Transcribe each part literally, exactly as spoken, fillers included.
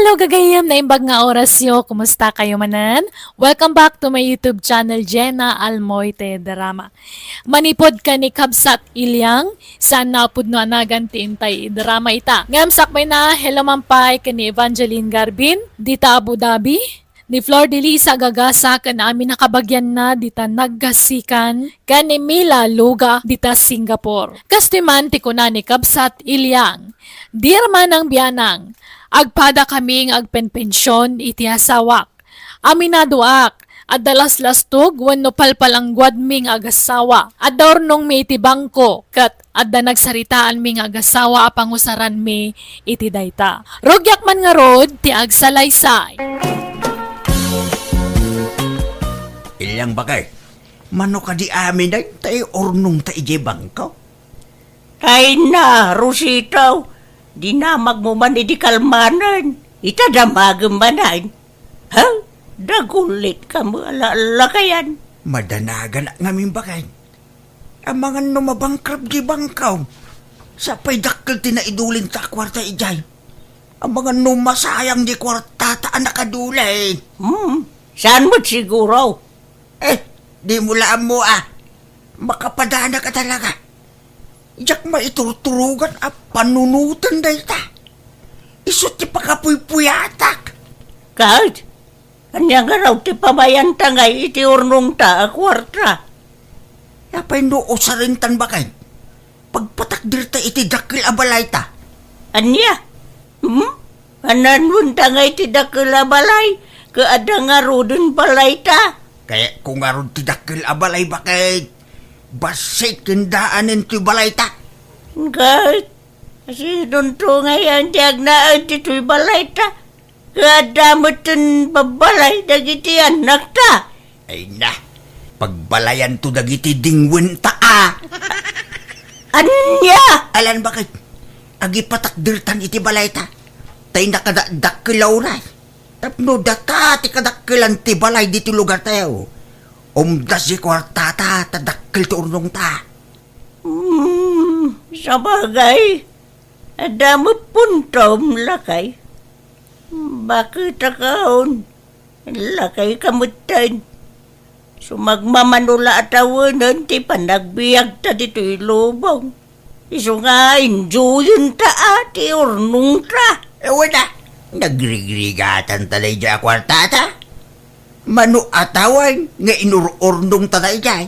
Hello, gagayem, naimbag nga orasyo. Kumusta kayo manen? Welcome back to my YouTube channel, Jenna Almoite Drama. Manipod ken ni Kabsat Iliang, saan na a pudno a nagan ti intay idrama ita. Ngem sakbayna, hello man pay ken ni Evangeline Garbin, dita Abu Dhabi, ni Flor de Lisa Gagasa ken amin a kabagianna dita Naggasikan, ken ni Mila Luga dita Singapore. Kastoy man ti kuna ni Kabsat Iliang, Dear Manang Bianang, agpada kami nga agpenpension iti asawak. Aminadoak, adda laslastog wenno palpalangguadmi nga agasawa. Adda urnongmi iti bangko, ket adda nagsaritaanmi nga agasawa a pangusaranmi iti dayta. Rugiak man ngarud ti agsalaysay. Iliang, bakay, mano kadi amin dayta urnongta idiay bangko? Ay na, Rosita, dinamagmo man idi kalmanen. Ita damagem manen. Ha? Dagulit ka mo, ala-, lakayan. Madanaganak ngamin, bakay. Amangan no mabankrupt di bangko. Sa pay dakkel ti naidulinta a kuarta idiay. Amangan no masayang di kuartata a nakadulin. Hmm, saan met siguro? Eh, dimo la ammo a. Makapadana ka talaga. Diak maiturturogan a panunoten dayta. Isu ti pakapuypuyatak. Ket, ania ngarud ti pamayanta ngay iti urnongta a kuarta? Apay no usarentan, bakay? Pagpatakderta iti dakkel a balayta. Ania? Hmm? Ananuenta ngay ti dakkel a balay, ket adda ngaruden balayta? Kayatko ngarud ti dakkel a balay, bakay. Bassit ken daanen ti balayta. Ket, sidonto ngay ti agnaed ditoy balayta? Ket adda metten babbalay dagiti annakta. Ay na, pagbalayanto dagiti dingwenta a. Ania? Alan, bakay, agipatakdertan iti balayta. Tay nakadakdakkel a uray. Tapno data ti kadakkelan ti balay ditoy lugartayo. Umdas ti kuartata, ta dakkel ti urnongta. Hmm, sabagay. Adda met puntom, lakay. Bakit akaon? Lakay ka metten. Sumagmamano la a tawenen ti panagbiagta ditoy lubong. Isu nga enjoyenta a ti urnongta. Awan a, nagrigrigatanta daydiay a kuartata. Mano a tawen nga inur-urnongta daydiay?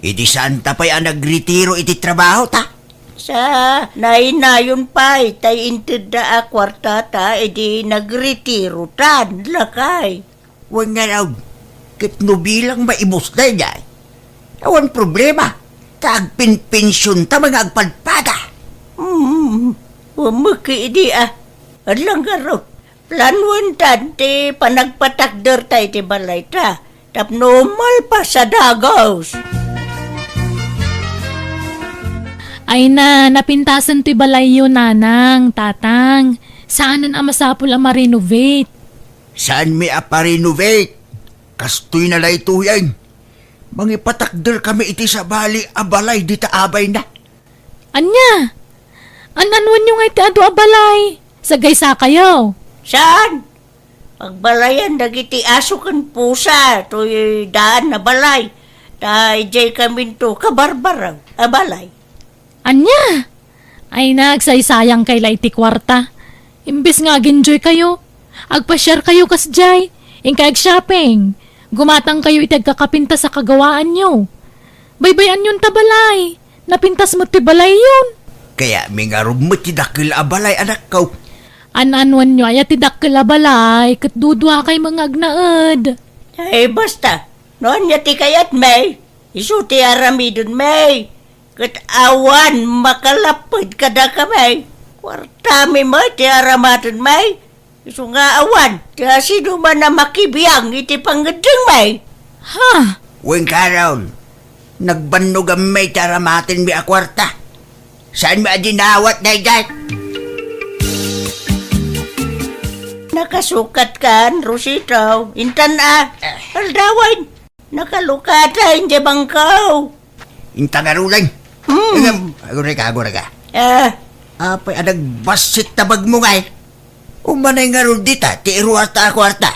Idi saanta pay a nagretiro iti trabahota? Sa nainayon pay tay intedda a kuartata idi nagretirotan, lakay. Wen ngarud, ket no bilang maibus daydiay, awan problema, ta agpenpensionta nga agpadpada. Hmm, umeki idi a. Adlang ngarud, planuentan ti panagpatakderta iti balayta tapno malpas a dagus. Ay na, napintasen ti balayyo, nanang, tatang. Saanen a masapul a ma-renovate. Saanmi a pa-renovate? Kastoy na daytoyen. Mangipatakder kami iti sabali a balay dita abayna. Ania? An-anuenyo ngay ti adu a balay? Sagaysa kayo. Saan? Pagbalayan dagiti aso ken pusa toy daan a balay. Ta idiay kaminto kabarbaraw a balay. Ania? Ay, nagsaysayang kay la iti kuarta. Imbes nga ag-enjoy kayo, agpasiar kayo kasdiay, inkay ag-shopping, gumatang kayo iti agkakapintas a kagawaanyo. Baybay-anyon ta balay, napintas met ti balayyon. Kayatmi ngarud met ti dakkel a balay, anakko. An-anuenyo aya ti dakkel a balay, ket dudua kay nga agnaed. Ay, basta, no ania ti kayatmi, isu ti aramidenmi. Ket awan makalapped kadakami. Kuartami met ti aramatenmi. Isu nga awan ti asinoman a makibiang iti pangngeddengmi. Ha? Wen, Carol, nagbannoganmi ti aramatenmi a kuarta. Saanmi a dinawat daydiay? Nakasukatkan, Rosita. Intan a. Eh. Aldawen. Nakalukatan ti bangko. Inta ngaruden. Hmm. Ngem, aguray ka, aguray ka. Eh. Apay a nagbassit ta bagmo ngay? Umanay ngarud dita ti iruarta a kuarta.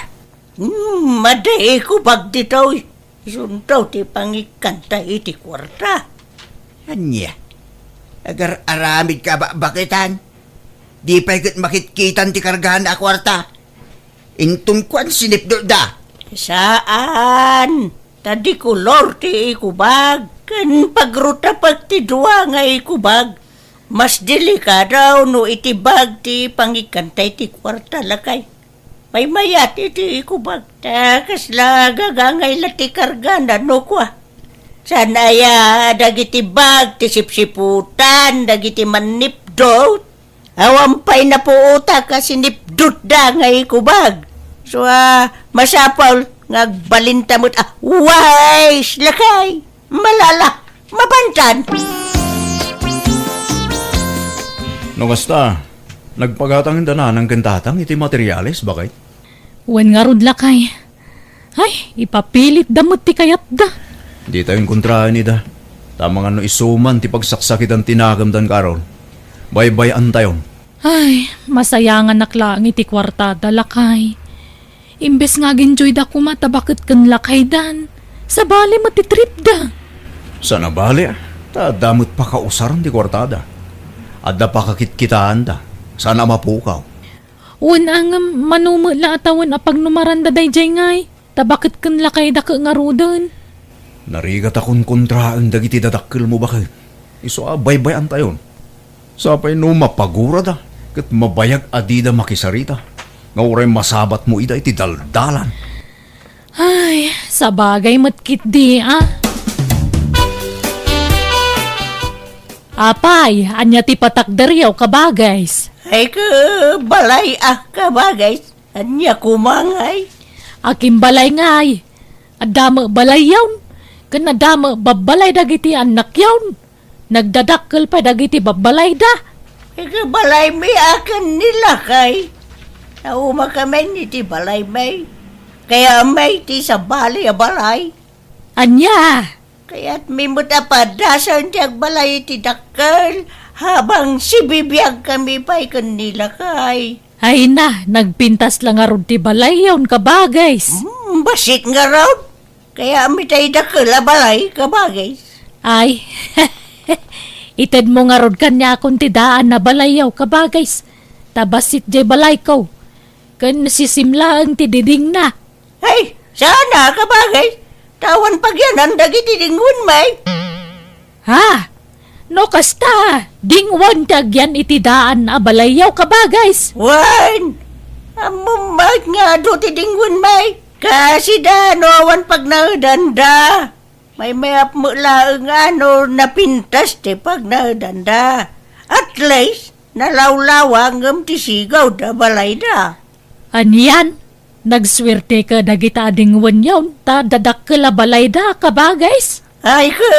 Hmm, madi ikubag ditoy. Isunto ti pangikkanta iti kuarta. Ania? Agar-aramid ka bakbaketan? Di pay ket makitkitan ti kargana a kuarta. Inton kuan sinipdotda. Saan. Ta di kolor ti ikubag. Ken pagrutapek ti dua nga ikubag. Mas delikado no itibag ti pangikkanta iti kuarta, lakay. Maymayat iti ikubag. Ta kasla gagangay la ti kargana no kua. Saan aya dagiti bag ti sipsiputan dagiti mannipdot? Awan pay napuotak a sinipdotda nga ikubag. So, ah, masapul nga agbalinta met a wise, lakay. Malala, mapantan. No kasta, nagpagatang ida nanang ken tatang iti materiales, bakay? Wen ngarud, lakay. Ay, ipapilitda met ti kayatda. Ditayon kontraen ida. Ta amangan no isu man ti pagsaksakitan ti nakemdan karon. Baybay-antayon. Ay, masayanganak laeng iti kuartada, lakay. Imbes nga aginjoyda koma ta baket ken lakaydan, sabali met ti tripda. Saan a bali, ta adda met pakausaren ti kuartada. Adda pakakitkitaanda. Saan a mapukaw. Wen a ngem, mano met la a tawen a pagnumaranda daydiay ngay, ta baket ken lakayda ket ngaruden. Narigat a konkontraen dagiti dadakkelmo baket. Isu a baybay-antayon. Sapay no mapagurada, ket mabayag a dida makisarita, nga uray masabatmo ida iti daldalan. Ay, sabagay met ketdi, a. Apay, ania ti patakderyo, kabagays? Ay, ke, balay, a, kabagays. Ania koma ngay? Akin balay ngay. Adda met balayyon, ken adda met babbalay dagiti annakyon. Nagdadakkel pay dagiti babbalayda. Iti balaymi a ken ni lakay. Naumakami iti balaymi. Kayatmi ti sabali a balay. Ania? Kayatmi met a padasen ti agbalay iti dakkel, habang sibibiagkami pay ken ni lakay. Ay na, nagpintas la ngarud ti balayyon, kabagays. Hmm, bassit ngarud. Kayatmi tay dakkel a balay, kabagays. Ay, itedmo ngarud kaniakon ti daan a balayyo, kabagays. Ta bassit jay balayko. Ken sisim laeng ti didingna. Ay, saan a, kabagays. Ta awan pagyanan dagiti dingwenmi. Ha? No kasta, dingwen ti agyan iti daan a balayyo, kabagays. Wen, ammom met nga adu ti dingwenmi. Kasida no awan pagnaedanda. Maymayat met laeng a no napintas ti pagnaedanda. At least, nalawlawa ngem ti sigawda balayda. Anian? Nagsuerte ka dagita a dingwenyon ta dadakkel a balayda, kabagays? Ay, ke,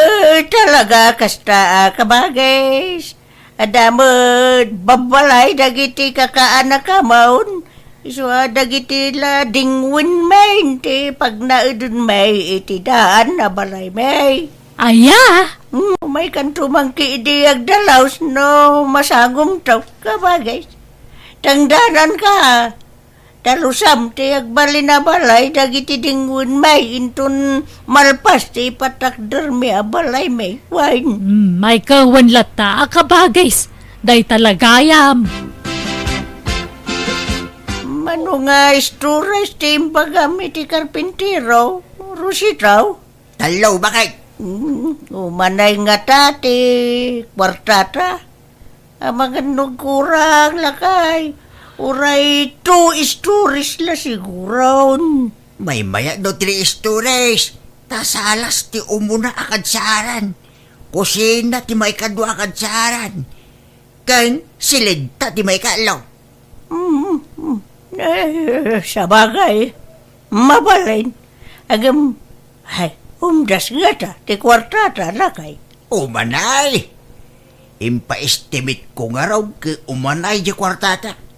talaga kasta a kabagays. Adda met babbalay dagiti kakaanakamon. Isu a dagiti la dingwenmi ti pagnaedenmi iti daan a balaymi. Aya? Hmm, maykanto mangkidi agdalaus no masangomto, kabagays. Tangdananka. Talusam ti agbalin a balay dagiti dingwenmi inton malpas ti ipatakdermi a balaymi. Wen. Hmm, maykawan latta a kabagays. Dayta la gayam. Mano nga istores ti imbagam iti karpintero, Rosita? Tallo, bakit? Hmm, umanay ngata ti kuartata. Amangan no agkurang, lakay. Uray two stories la siguron. Maymayat no three stories. Ta salas ti umuna a kadsaran. Kusina ti maikadua a kadsaran. Ken silidta ti maikatlo. Mm, mm. Eh, sabagay. Mabalin. Agam, ay, umdas ngata ti kuartata, lakay. Umanay! Impaestimate ko ngarud ket umanay di kuartata.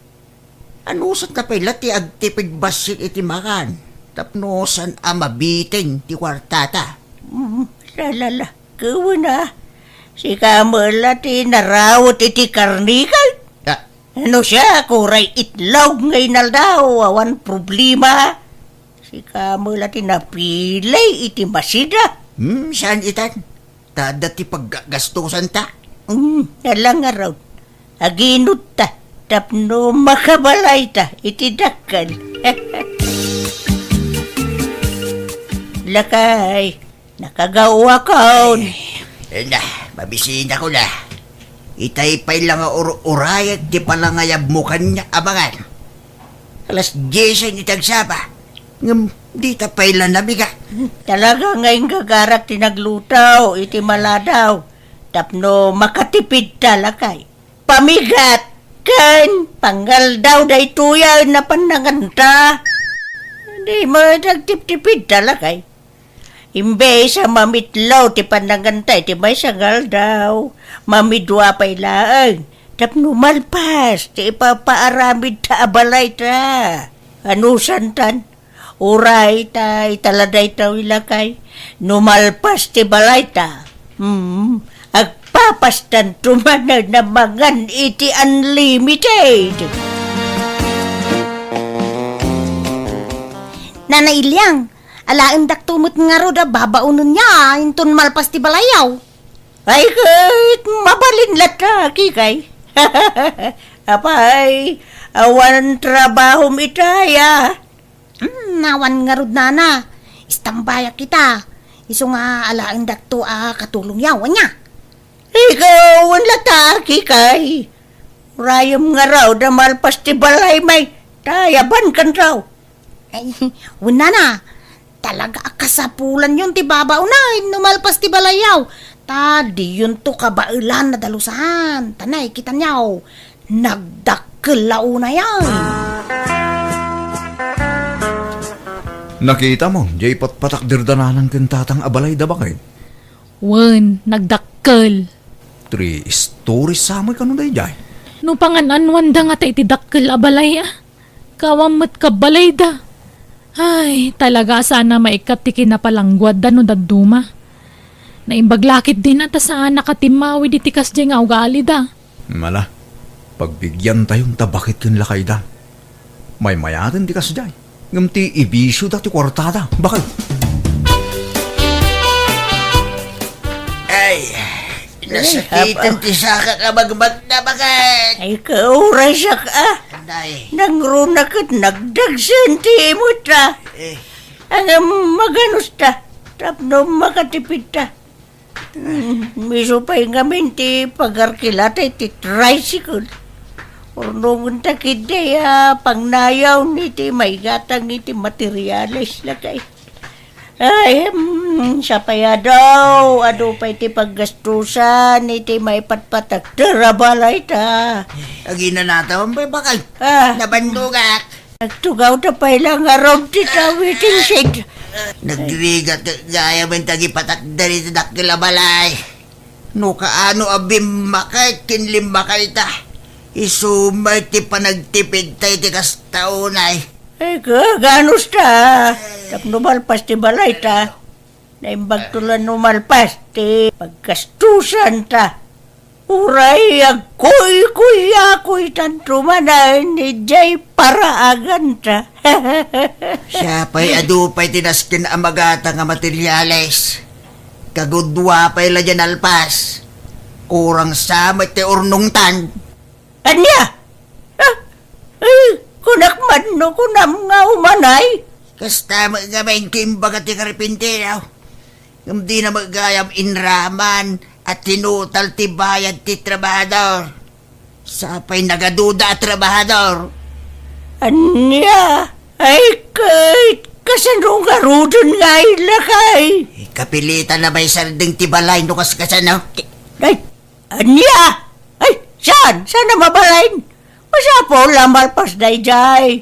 Anusan ta pay la ti agtipid bassit iti makan, tapno saan a mabitin ti kuartata? Mm, la, la, la. Kawen a. Sika met la ti narawet iti karnikal? Ah, No siak, uray itlog nga inaldaw, awan problema. Sika met la ti napili iti masida. Hmm, saan itan? Ta adda ti paggasgastusanta. Hmm, ala ngarud. Aginutta tapno makabalayta iti dakkel. Lakay, nakagawakon. Eh, na, mabisinakon a. Itay pay la nga ur-urayek ti palangayabmo kaniak a mangan. Alas diesen iti agsapa. Ngem dita pay la nabigat. Talaga nga inggagarak ti nagluto iti maladaw tapno makatipidta, lakay. Pamigat ken pangaldaw daytoy a napan nanganta. Di met agtiptipidta, lakay. Imbes a mamitlo ti pananganta iti maysa nga aldaw, mamidua pay laeng tapno malpas ti ipapaaramidta a balayta. Anusantan, uray ta ita la daytoy, lakay, no malpas ti balayta, hmm, agpapastanto manen a mangan iti unlimited. Nana Iliang, alaendakto met ngarud a babaonenyo inton malpas ti balayyo. Ay, ket mabalin latta, Kikay. Apay, awan trabahom itay a? Hmm, awan ngarud, nana. Istambayak ita. Isu nga alaendakto a katulongyo, ania? Ikaw, wen latta, Kikay. Urayem ngarud a malpas ti balaymi, ta ayabankanto. Ay, wen, nana, talaga a kasapulanyon ti babaonen no malpas ti balayyo. Ta diyonto kabaelan a dalusan. Ta nakitanyo, nagdakkel la unayen. Nakitam, diay patpatakderda nanang ken tatang a balayda, baket? Wen, nagdakkel. Three stories sa met kano daydiay? No pangan-anuanda ngata iti dakkel a balay, a? Kaawan met kabalayda. Ay, talaga a saan a maikkat ti kinapalangguadda no dadduma. Naimbag la ketdin a ta saanak a timmawid iti kasdiay nga ugalida. Ala, pagbigiantayon ta baket ken lakayda. Maymayaten ti kasdiay, ngem ti ibisioda ti kuartada, baket. Ay, nasakiten ti sakak a magmagna, baket. Ay, kaurasak a. Anday. Nangruna ket nagdagsen ti imut a. Eh. Ngem maganusta, tapno makatipidta. Hmm, isu pay ngamin ti pagarkilata iti tricycle. Urnongenta ketdi a pangnayon iti maigatang iti materiales, lakay. Ay, hmm, sapay adu, adu pay ti paggastusan iti maipatpatakder a balayta. Aginanatawan pay, baket. Ah. Nabannogak. Nagtugawda pay la ngarud ti tawiting sed. Nagrigat gayamen ti agipatakder iti dakkel a balay. No kaano a bimmakay ken limmakayta, isu met ti panagtipidta iti kasta unay. Ay, kaganusta. Tapno malpas ti balayta. Naimbagto la no malpas ti paggastusanta. Uray agkuykuyakoytanto manen idiay paraaganta. Siapay adu pay ti nasken a magatang a materiales. Kagudua pay la diay nalpas. Kurang sa met ti urnongtan. Ania? Ah, eh, kunak man no kunam nga umanay? Kasta met ngamin ti imbaga ti karpintero. Ngem dina met gayam inraman a tinutal ti bayad ti trabahador. Sapay nagaduda a trabahador. Ania? Ay, ket kasano ngaruden nga ay lakay? Kapilitan a maisardeng ti balay no kas kasano. Ay, ania? Ay, saan? Saan a mabalin? Masapul a malpas daydiay.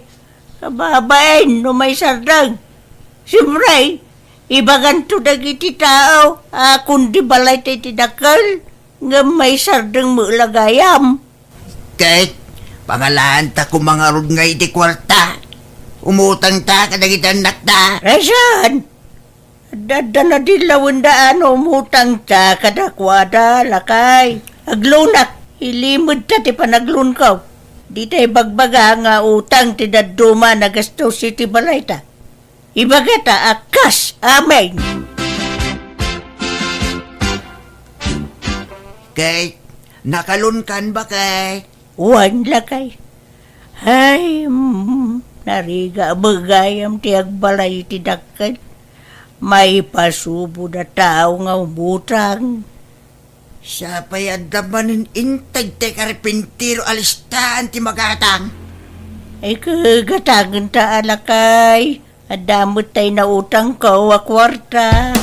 Ababain no maisardeng. Siempre, ibaganto dagiti tao a kundi balayta iti dakkel, ngem maisardeng met la gayam. Ket, pangalaanta koma ngarud nga iti kuarta. Umutangta kadagiti annakta. Resan! Adda, adda nadillawenda a no umutangta kadakuada, lakay. Aglunak, ilimedta ti panaglunko. Dita ibagbaga nga utang ti dadduma nagastos iti balayta. Ibagata a kas amin. Kay, nakalunkan ba kay? Wan lakay. Ay, mm, narigat gayam ti agbalay iti dakkel. Maipasubo da tao nga umutang. Siapay adda manen integ ti karpintero a listaan ti magatang. Ay, kagatangen ta a lakay. Adda met tay nautangko a kuarta.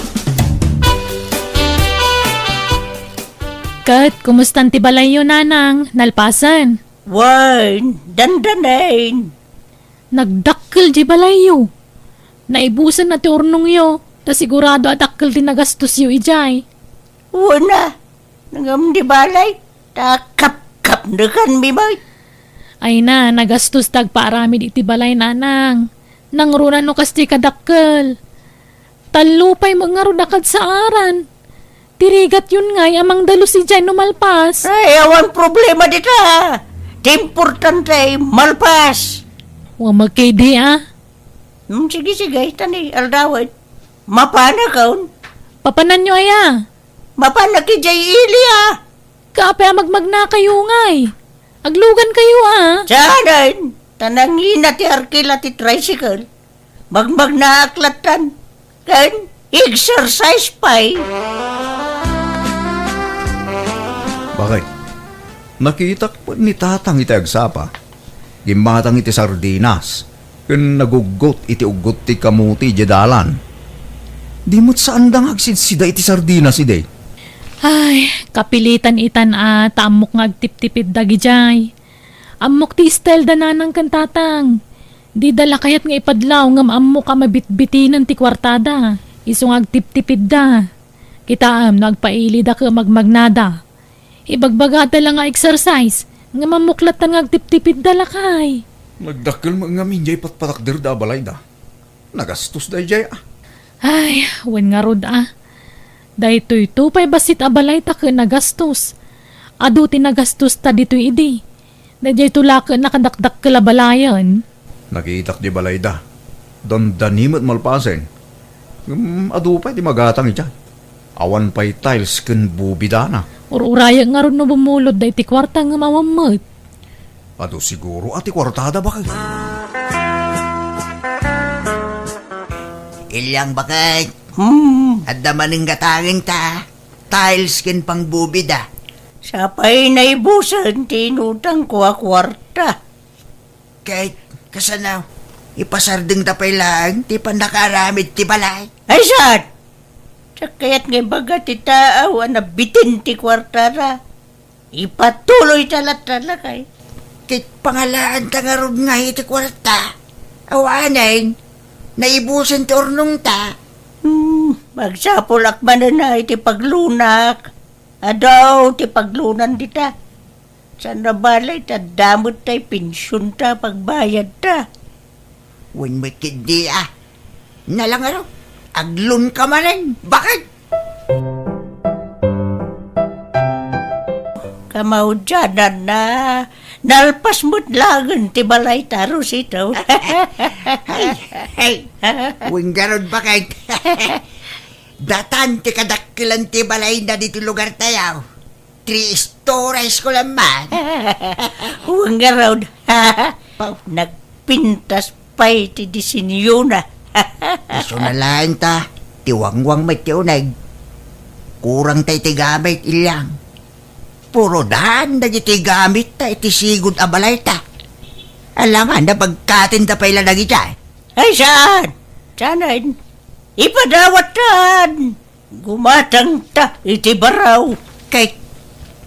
Ket, kumustan ti balayyo, nanang? Nalpasen? Wen, dandanen. Nagdakkel di balayyo. Naibusen na ti urnongyo, ta sigurado a dakkel ti nagastosyo idiay. Wen a, ngem di balay, ta kapkapnekanmi met. Ay na, nagastos ti agpaaramid iti balay, nanang. Nangruna no kas ti kadakkel. Tallo pay met ngarud a kadsaaran. Ti rigatyon ngay a mangdalus idiay no malpas. Ay, awan problema dita. Ti importante, malpas. Wa makidi, ah. Hmm, sige, sige, tani, aldawen. Mapanakon. Papananyo aya? Mapanak idiay ili, ah. Kape a magmagnakayo ngay. Aglugankayo, ah. Saanen, ta nangina ti arkila ti tricycle. Magmagnaak lattan. Ken exercise pay. Bakit? Nakitak met ni Tatang iti agsapa. Gimmatang iti sardinas, ken naguggot iti uggot ti kamuti idiay dalan. Di met saanda nga agsidsida iti sardinas idi. Ay, kapilitan itan a ta ammok nga agtiptipid dagidiay. Ammok ti style da nanang ken tatang. Dida la kayat nga ipadlaw ngem ammok a mabitbitinen ti kuartada. Isu nga agtiptipidda. Kitaem no agpailida ken magmagnada. Ibagbagada la nga exercise, ngem ammok lattan nga agtiptipidda lakay. Nagdakkel met ngamin diay patpatakderda a balayda. Nagastos daydiay, ah. Ay, wen ngarud, ah. Daytoyto pay bassit a balayta ket nagastos. Adu ti nagastosta ditoy idi. Daydiayto la ket nakadakdakkel a balayen. Nakitak di balayda. Dandani met malpasen. Ngem adu pay ti magatang idiay. Awan pay tiles ken bubidana. Ur-urayek ngarud no bumulod daydi kuarta ngem awan met. Adu siguro a ti kuartada, bakit? Ilyang, bakit? Hmm. Adda manen gatangenta. Tiles ken pangbubida. Sapay naibusen ti inutangko a kuarta. Ket, kasano? Ipasardengta pay laeng ti pannakaaramid ti balay. Ay, saan? Sakayat nga ibaga ti taaw a nabitin ti kuartara. Ipatuloyta latta lakay. Ket pangalaanta ngarud nga iti kuarta. Awanen, naibusen ti urnongta. Hmm, magsapulak manen a iti paglunak. Adu ti paglunan dita. Saan a balay ta damet tay pensionta, pagbayadta. Wen met ketdi a. Nalangaro, aglunka manen. Bakit? Kamaudiananna, nalpas met laeng ti balayta, Rosito. Ay, ay. Wen ngarud, bakit? Datan ti kadakkelan ti balayna ditoy lugartayo. Three stories ko lang man. Wen ngarud. Nagpintas pay ti disenyona. Isu na laeng ta, ti wangwang met ti uneg. Kurang tay ti gamit, Ilyang. Puro daan dagiti gamitta iti sigud a balayta. Alangan, nabagkaten da pay la dagiti. Ay, saan? Saanen? Ipadawattan! Gumatangta iti baro. Kay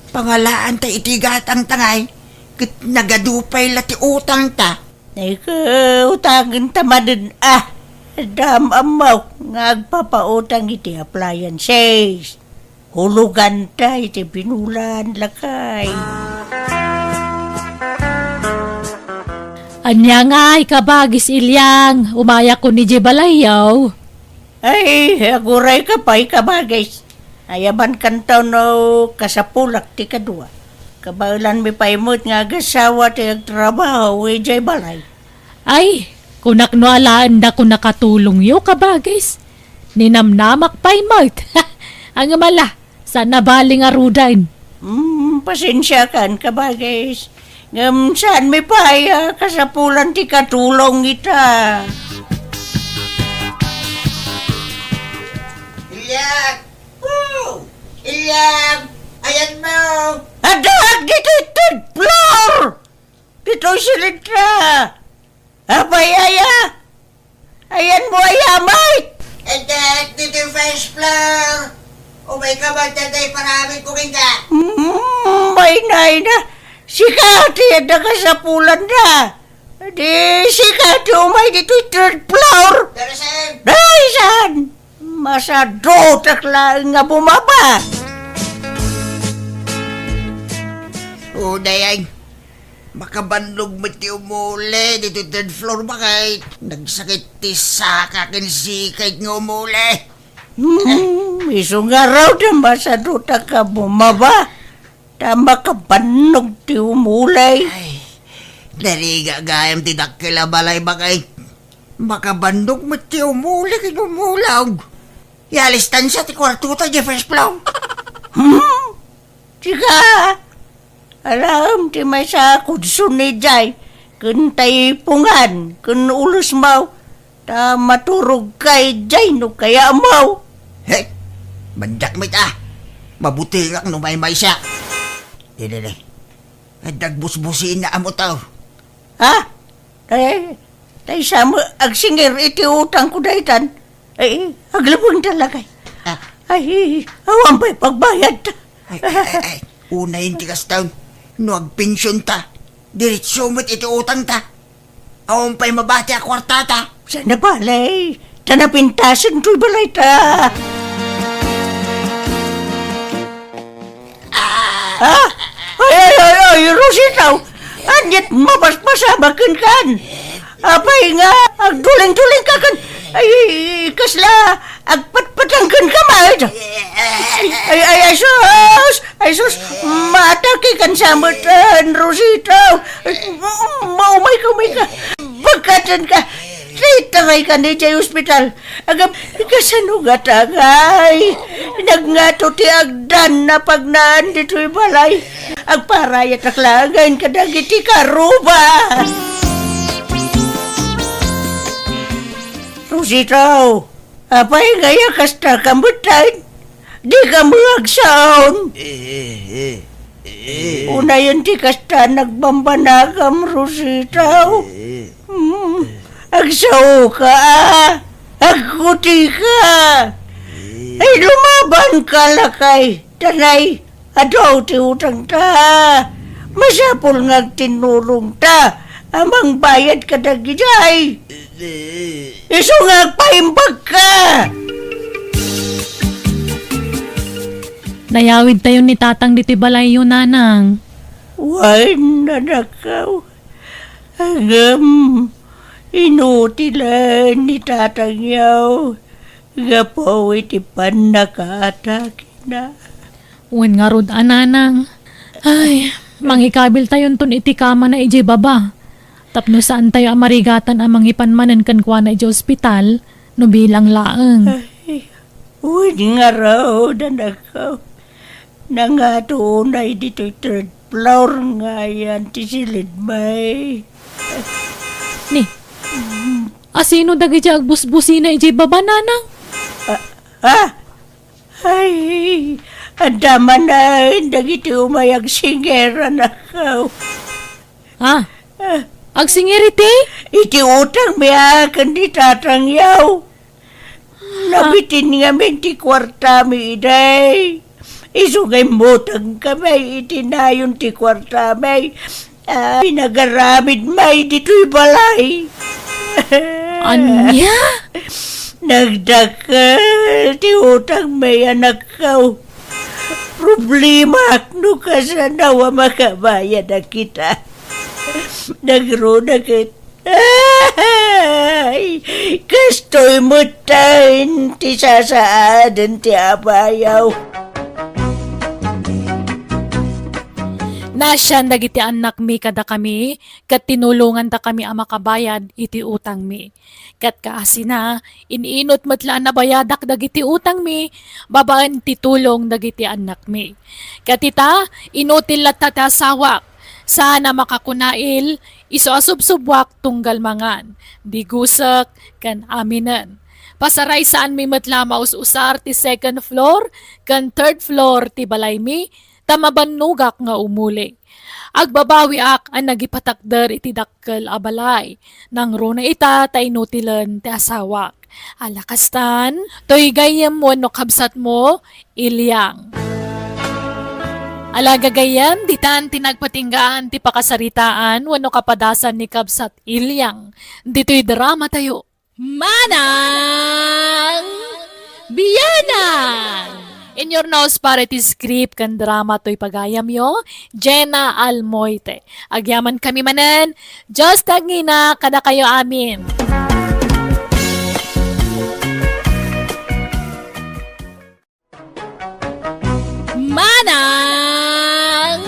pangalaanta iti gatangta ngay, ket nagadu pay la ti utangta. Ay, ket utangenta manen a. Dam ammo nga agpapautang iti appliances. Huloganta iti binulan, lakay. Ania ngay, kabagis Ilyang, umayakon idiay balayyo? Ay, agurayka pay, kabagis. Ayabankanto no kasapulak ti kadua. Kabaelanmi pay met nga agasawa ti agtrabaho idiay balay. Ay, kunak no alaenda ko nakatulongyo, kabagis. Ninamnamak pay met. Ngem ala, saan a bali ngaruden. Mm, pasensiakan, kabagis. Ngem saanmi pay a kasapulan ti katulong ita. Ilyag! Oh! Ilyag! Ayanmo! Addaak ditoy third floor! Ditoy silidra! Apay aya? Ayanmo aya met? Addaak ditoy first floor! Umayka man dayta iparamidko kenka! Mm, maynayna! Sika ti adda kasapulanna! Di sika ti umay ditoy third floor! Pero saan? Ay, saan? Masadutak laeng nga bumaba! O, dayag. Makabannog met ti umuli ditoy third floor, bakit? Nagsakit ti saka ken sikay nga umuli. Hmm, isu ngarud, masadutak nga bumaba. Ta makabannog ti umuli. Ay, narigat gayam ti dakkel a balay, bakit? Makabannog met ti umuli ken umulog. Ialistan sa ti kuartota, Jefferson Plum. Hmm? Sika, aram ti maysa a kudson idiay, ken taipungan, ken ulosmaw, ta maturogka idiay no kayatmo. Hey, mandiak met a. Mabutengak no maymaysa. Dili, dili. Adda agbusbusina a motor. Ha? Ay, tay sa mo agsingir iti utangko daytan. Ay, aglabeng talaga. Ah. Ay, awan pay pagbayadta. Ay, ay, ay, ay. Unayen ti kastan. No agpensionta, diretso met iti utangta. Awan pay mabati a kuartata. Saan a bale, ta napintasen toy balayta. Ah! Ay, ay, ay, ay, Rosita! Ania't mapaspasamak kenkan? Apay nga agdulingduling ka ken, ay, kasla agpatpatang kenka met? Ay, ay, ay, sus! Ay, sus! Maatake kan sa met, ah, Rosita! Ay, ma-, umay ka, umay ka! Bagkaten ka! Itaray ka ni jay ospital. Agam, kasano nga tagay? Nagngato ti agdan a pagnaan ditoy balay. Agparayatak laengen kadagiti karuba. Rosita, apay nga aya kasta ka met? Dika met agsaon. Eh, eh, eh, eh. Unayen ti kasta nagbambanagam, Rosita. Eh. Hmm, agsaoka, a. Agkutika. Eh. Ay, lumabanka, lakay. Tanay, adu ti utangta. Masapul nga agtinnulongta a mangbayad kadagidiay. Eh. Isu nga agpaimbagka. Nayawidtayon ni Tatang ditoy balayyo, Nanang. Wen, anakko. Ngem, inutilen ni Tatangyo gapu iti pannakaatakena. Wen ngarud a, Nanang. Ay, mangikabiltayonton iti kamana idiay baba. Tapno saantayo a marigatan a mangipan manen kenkuana idiay ospital no bilang laeng. Ay, wen ngarud, anakko. Nangato unay ditoy third floor nga ayan ti silidmi. Ni, asino dagiti agbusbusina idiay baba, Nanang? Ah, ah, Ay, adda manen dagiti umay agsingir, anakko. Ah, agsingir iti? Iti utangmi a ken ni Tatangyo. Ah. Nabitin ngamin ti kuartami idi. Isu nga immutangkami iti nayon ti kuartami. Ah, pinagaramidmi ditoy balay. Ania? Nagdakkel ti utangmi, anakko. Problemaak no kasano a makabayad a kita. Nagruna ket, ay, kastoy metten ti sasaaden ti apayo. Nasian dagiti annakmi kadakami, ket tinulongandakami a makabayad iti utangmi. Ket kaasina, in-inut met la a nabayadak dagiti utangmi babaen ti tulong dagiti annakmi. Ket ita, inutil latta ti asawak, saan a makakunail, isu a subsubuak tunggal mangan, digusek, ken aminen. Pasaraysaanmi met la a maus-usar ti second floor ken third floor ti balaymi, ta mabannogak nga umuli. Agbabawiak a nagipatakder iti dakkel a balay. Nangruna ita ta inutilen ti asawak. Ala kastan, toy gayyem wenno kabsatmo, Ilyang. Ala gagayyem, ditan ti nagpatinggaan ti pakasaritaan wenno kapadasan ni kabsat Ilyang. Ditoy drama tayo. Manang Bianang! In your nose para iti script ken drama toy pagayamyo, Jenna Almoite. Agyaman kami manen, Dios ti agngina kadakayo amin. Manang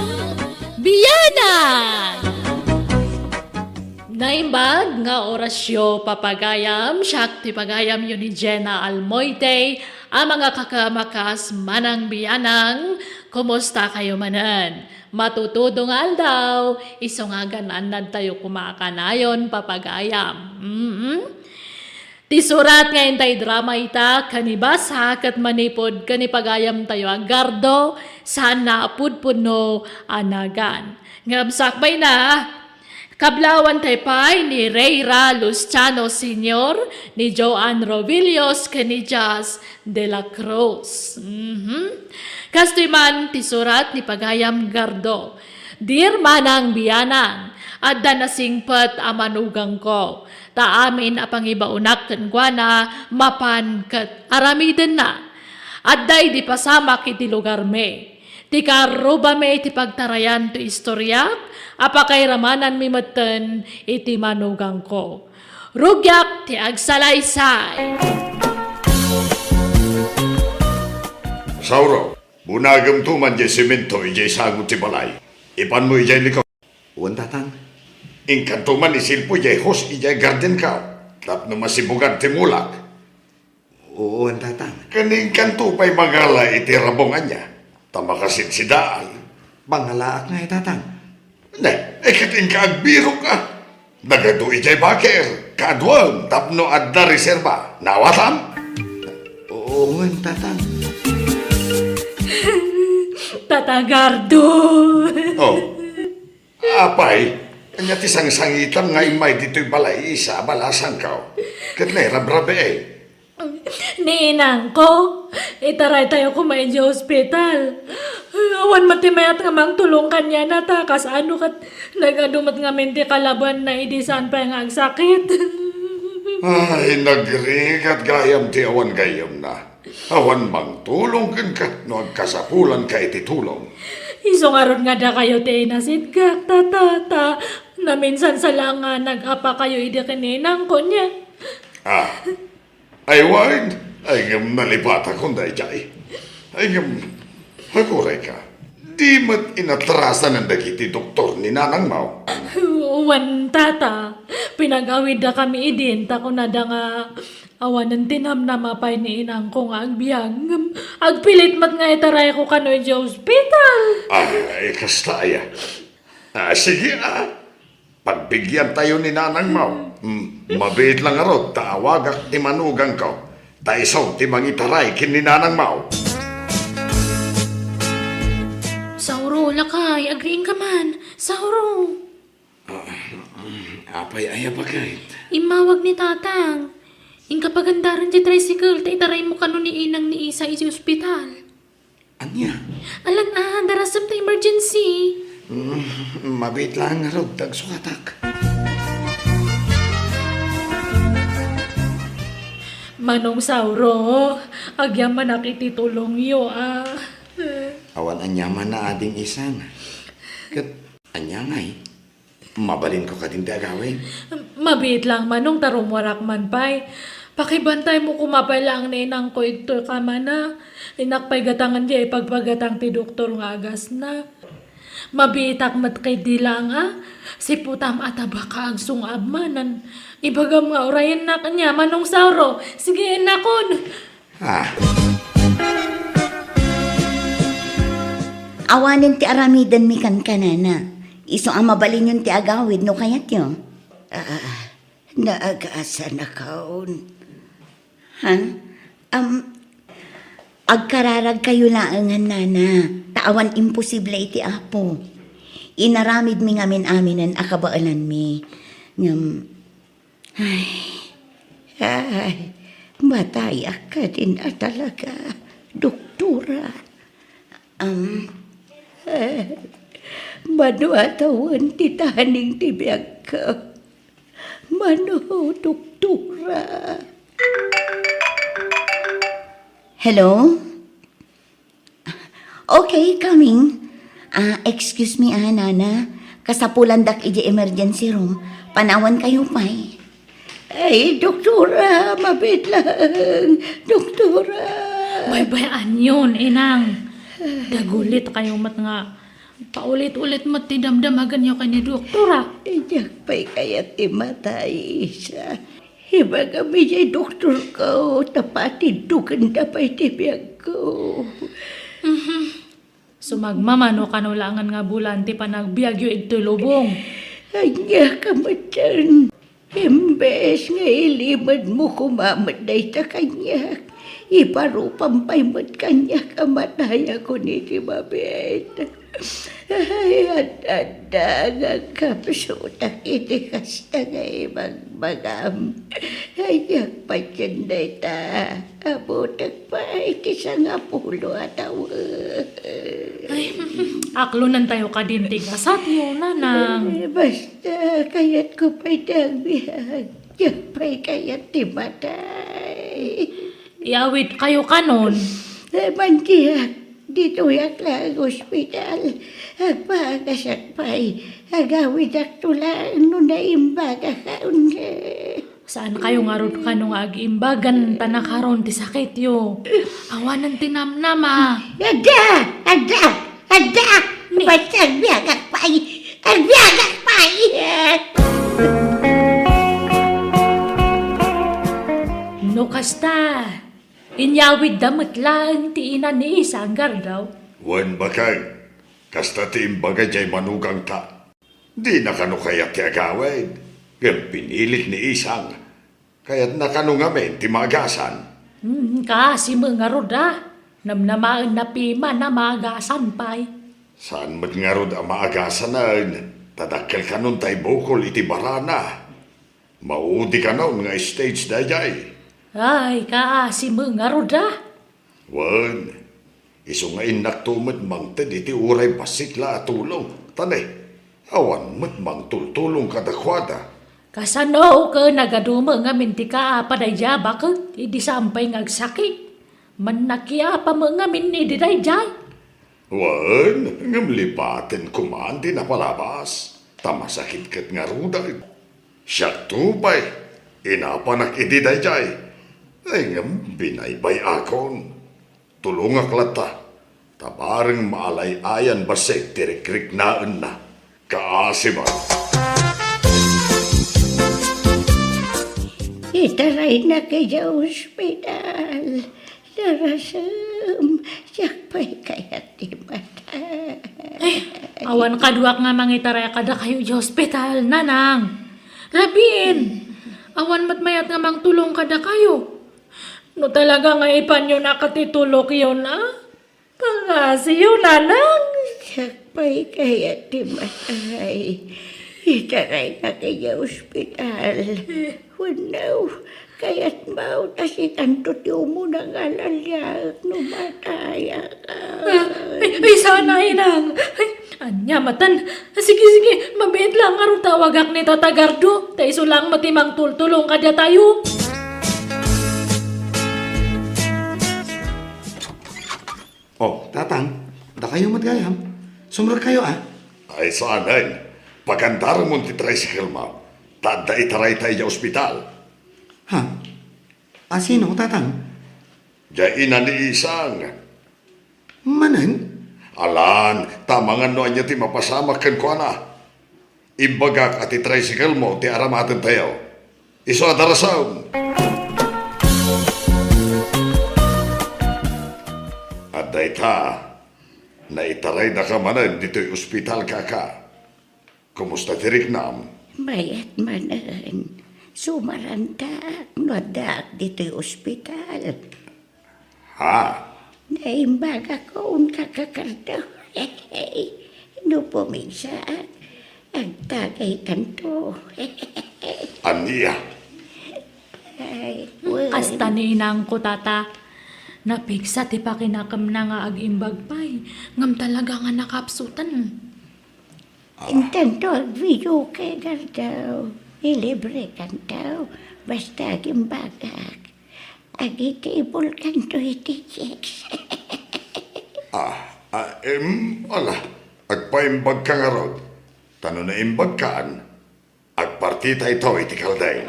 Bianang! Naimbag nga orasyo, papagayam, siak ti pagayamyo ni Jenna Almoite, a mga kakamakas, Manang Bianang, kumusta kayo manen? Matutudo nga aldaw, isu nga agan-annad tayo kumakanayon, papagayam. Mm-mm. Ti surat nga intay drama ita, kanibasa ket manipud kanipagayam tayo a Gardo, saan na a pudpudno a nagan. Ngem sakbay na, kablawan tayo pay ni Reyra Luciano Senior, ni Joanne Rovillos, ken ni Jazz de la Cruz. Mhm. Kastoy man ti surat ni Pagayam Gardo. Dear Manang Bianang, adda nasingpet a manugangko. Ta amin a pangibaonak kenkuana mapan ket aramidenna. Adda idi pasamak iti lugarmi. Ti karrubami ti pagtarayan ti istoriak a pakairammananmi metten iti manugangko. Rugiak ti agsalaysay. Sauro, bunagemto man diay semento idiay sango ti balay. Ipanmo idiay likod. Wen, Tatang. Inkanto man isilpo idiay hose idiay gardenko tapno masibugad ti mulak. Wen, Tatang. Ken inkanto pay mangala iti rabong ania, ta makasidsidaan. Pangalaak ngay, Tatang. Ne, e ket inka agbirok a. Nagadu idiay baker, kaaduan tapno adda reserba. Naawatam? Wen, Tatang. Tata Gardo. Oh. Apay, ania ti sangsangitam nga immay ditoy balay, Isa, balasangko? Ket nairabrabiay. Ni inangko, itaraytayo koma idiay ospital. Awan met ti mayat nga mangtulong kaniana ta kasano ket nagadu met ngamin ti kalabanna idi saan pay nga agsakit. Ay, nagrigat gayam ti awan gayyemna. Awan mangtulong kenka no agkasapulanka iti tulong. Isu ngarud nga dakayo ti inasitgak, Tata, ta naminsan sa la nga nag-apakayo idi ken ni inangko nia. Ah, ay wen, ay ngem nalipatakon daydiay. Ay ngem, agurayka, di met inatrasanan dagiti doktor ni nanangmo? Wen, Tata, pinag-awiddakami idin ta kunada nga awanen ti namnama pay ni inangko nga agbiag, ngem agpilit met nga itarayko kano idiay ospital. Ay, kasta aya. Ah, sige, ah. Pagbigiantayo ni nanangmo. Hmm, mabiit lang ngarud ta awagak ti manugangko. Ta isu ti mangitaray ken ni nanangmo. Sauro, lakay, agriingka man. Sauro. Ah, apay aya baket? Immawag ni Tatang. Inka pagandaren ti tricycle, ta itaraymo kano ni inang ni Isa iti ospital. Ania? Alan a, darasem ta emergency. Mm, mabiit lang ngarud, agsukatak. Manong Sauro, agyamanak iti tulongyo, a. Awan aniaman a, Ading Isang. Ket ania ngay? Mabalinko kadin ti agawid? Mabiit lang, Manong, ta rummuarak man pay. Pakibantaymo koma pay laeng ni inangko ditoy kamana. Innak pay gatangen diay ipagpagatang ti doktor nga agasna. Mabiitak met ketdi laeng a siputam a tabaka agsungab manen. Ibagam nga urayennak ania, Manong Sauro. Sige, innakon. Ah. Awanen ti aramidenmi kenka, nana. Isu a mabalinyon ti agawid no kayatyo. Ah, naagasanakon. Ha? Am, agkararagkayo laengen, nana, ta awan imposible iti Apo. Inaramidmi ngamin aminen a kabaelanmi. Ngem, ay, ay, matayak kadin a talaga, doktora. Am, eh, mano a tawen ti taning ti biagko? Mano, doktora? Hello? Okay, coming. Ah, excuse me, ah, nana. Kasapulandak idiay emergency room. Panawankayo pay. Ay, doktora, mabiit laeng. Doktora. Baybay-anyon, inang. Dagulit kayo met nga paulit-ulit met ti damdamaganyo ken ni doktora. Diak pay kayat ti matay, Isa. Ibagam idiay doktorko, ta patindogenda pay ti biagko. Mhm. Sumagmamano kano laengen nga bulan ti panagbiagyo idtoy lubong. Ania ka met dyan? Imbes nga ilimedmo koma met dayta kaniak, iparupam pay met kaniak a matayakon iti mabiit. Ay, ad-adda nga agkapsutak iti kasta nga ibagbagam. Ay, agpatien dayta. Abutek pay ti sangapulo a tawen. Ay, aklonentayo kadin ti gasatyo, nanang. Eh, basta, kayatko pay ti agbiag. Diak pay kayat ti matay. Iawidkayo kanon. Eh, mantiak, ditoyak laeng ospital. Agpaagasak pay. Agawidakto laeng no naimbagakon. Saankayo ngarud kano nga agimbagan ta nakaron ti sakityo? Awanen ti namnama. Adda! Adda! Adda! Ni- Basta agbiagak pay! Agbiagak pay! No kasta, inyawidda met laeng ti ina ni Isang, Gardaw. Wen, bakay, kasta ti imbaga diay manugangta. Dina kano kayat ti agawid, ngem pinilit ni Isang. Kayatna kano ngamin ti maagasan. Hmm, kaasi met ngarud a. Namnamaenna piman a maagasan pay. Saan met ngarud a maagasanen, ta dakkel kanon tay bukol iti barana. Maudi kanon nga stage daydiay. Ay, kaasi met ngarud a. Wen, isu nga innakto met mangted iti uray bassit la a tulong, ta ne, awan met mangtultulong kadakuada. Kasano ken nagadu met ngamin ti kaapa daydiay a baket idi saan pay nga agsakit? Mannakiapa met ngamin idi daydiay? Wen, ngem lipaten koman ti napalabas, ta masakit ket ngaruden. Siakto pay, inapanak idi daydiay. Ay, ngem binaybay-akon. Tulongak latta, ta bareng maalay-ayan bassit ti rikriknaenna. Kaasi met. Itaraynak idiay ospital. Narasem, siak pay kayat ti matay. Ay, awan kaduak nga mangitaray kadakayo idiay ospital, nanang. Rabin, awan met mayat nga mangtulong kadakayo. No talaga nga ipanyo na ket ti tulokyo na, pangasiyo, nanang. Siak pay kayat ti matay. Itaraynak idiay ospital. Wenno, kayatmo ta sikanto ti umuna nga alaliaek no matayak. Ah, ay, ay, sana, inang. Ay, ania matan? Sige, sige, mabiit lang ngarud tawagak ni Tata Gardo. Ta isu lang met ti mangtultulong kadatayo. Oh, Tatang, dakayo met gayam. Sumrekkayo, a. Ay, saanen. Pagandaramon ti tricycle-mo. Ta adda itarayta idiay ospital. Ha? A, sino, Tatang? Diay ina ni Isang. Manen? Alan, ta amangan no ania ti mapasamak kenkuana. Imbagak a ti tricycle mo ti aramatentayo. Isu a darasaw. Adda ita, naitaraydaka manen ditoy ospital, kaka. Kumusta ti riknam? Mayat manen. Sumarantak no addaak ditoy ospital. Ha? Naimbagakon, kaka Cardo. No pumigsaak, agtagaykanto. Ania? Ay, wen. Kasta ni inangko, tata. Napigsa ti pakinakemna nga agimbag pay, ngem talaga nga nakapsuten. Ah. Intanto, agvideoke, Cardo. Ilibrekanto. Basta agimbagak. Agitibulkanto iti chicks. Ah, ah, em, ala, agpaimbagka ngarud. Ta no naimbagkan, agpartitayto iti kaldeng.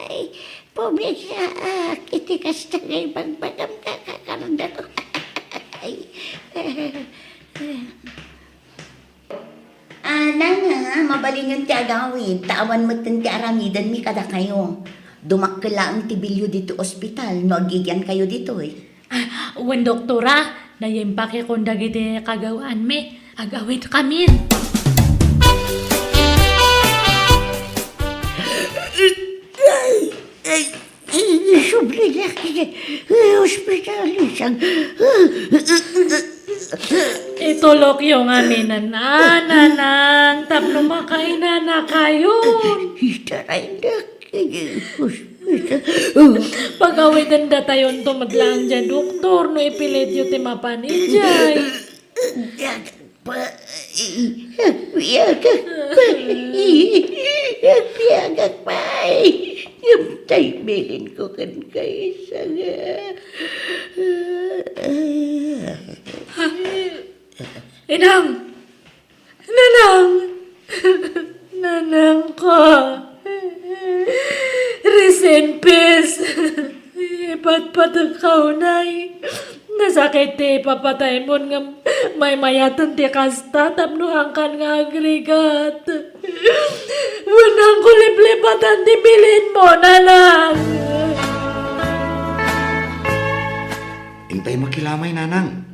Ay, pumigsaak iti kasta nga ibagbagam, kaka Cardo. Ay. Ah, nana, mabalinyon ti agawid, ta awan metten ti aramidenmi kadakayo. Dumakkel laeng ti bilio ditoy ospital no agigiankayo ditoy. Ah, wen, doktora, naimpakekon dagiti kagawaanmi. Agawidkamin. Ay, ay, Isubli dagiti ospital, isang. Itulokyo ngaminen, a, nanang, tapno makainanakayon. Itaraydakyo iti ospital. Pagawidendatayon to met laeng diay doktor no ipilityo ti mapan idiay. Pay, agbiagak pay, agbiagak pay. Ngem ta ibilinko kenka, isang. Inang! Nanang! Nanangko! Rest in peace! Ipatpatekka unay. Nasakit ti ipapataymon ngem maymayaten ti kasta tapno angkan nga agrigat. Wenno kuliplipatan ti bilinmo, nanang. Intay makilamay, nanang.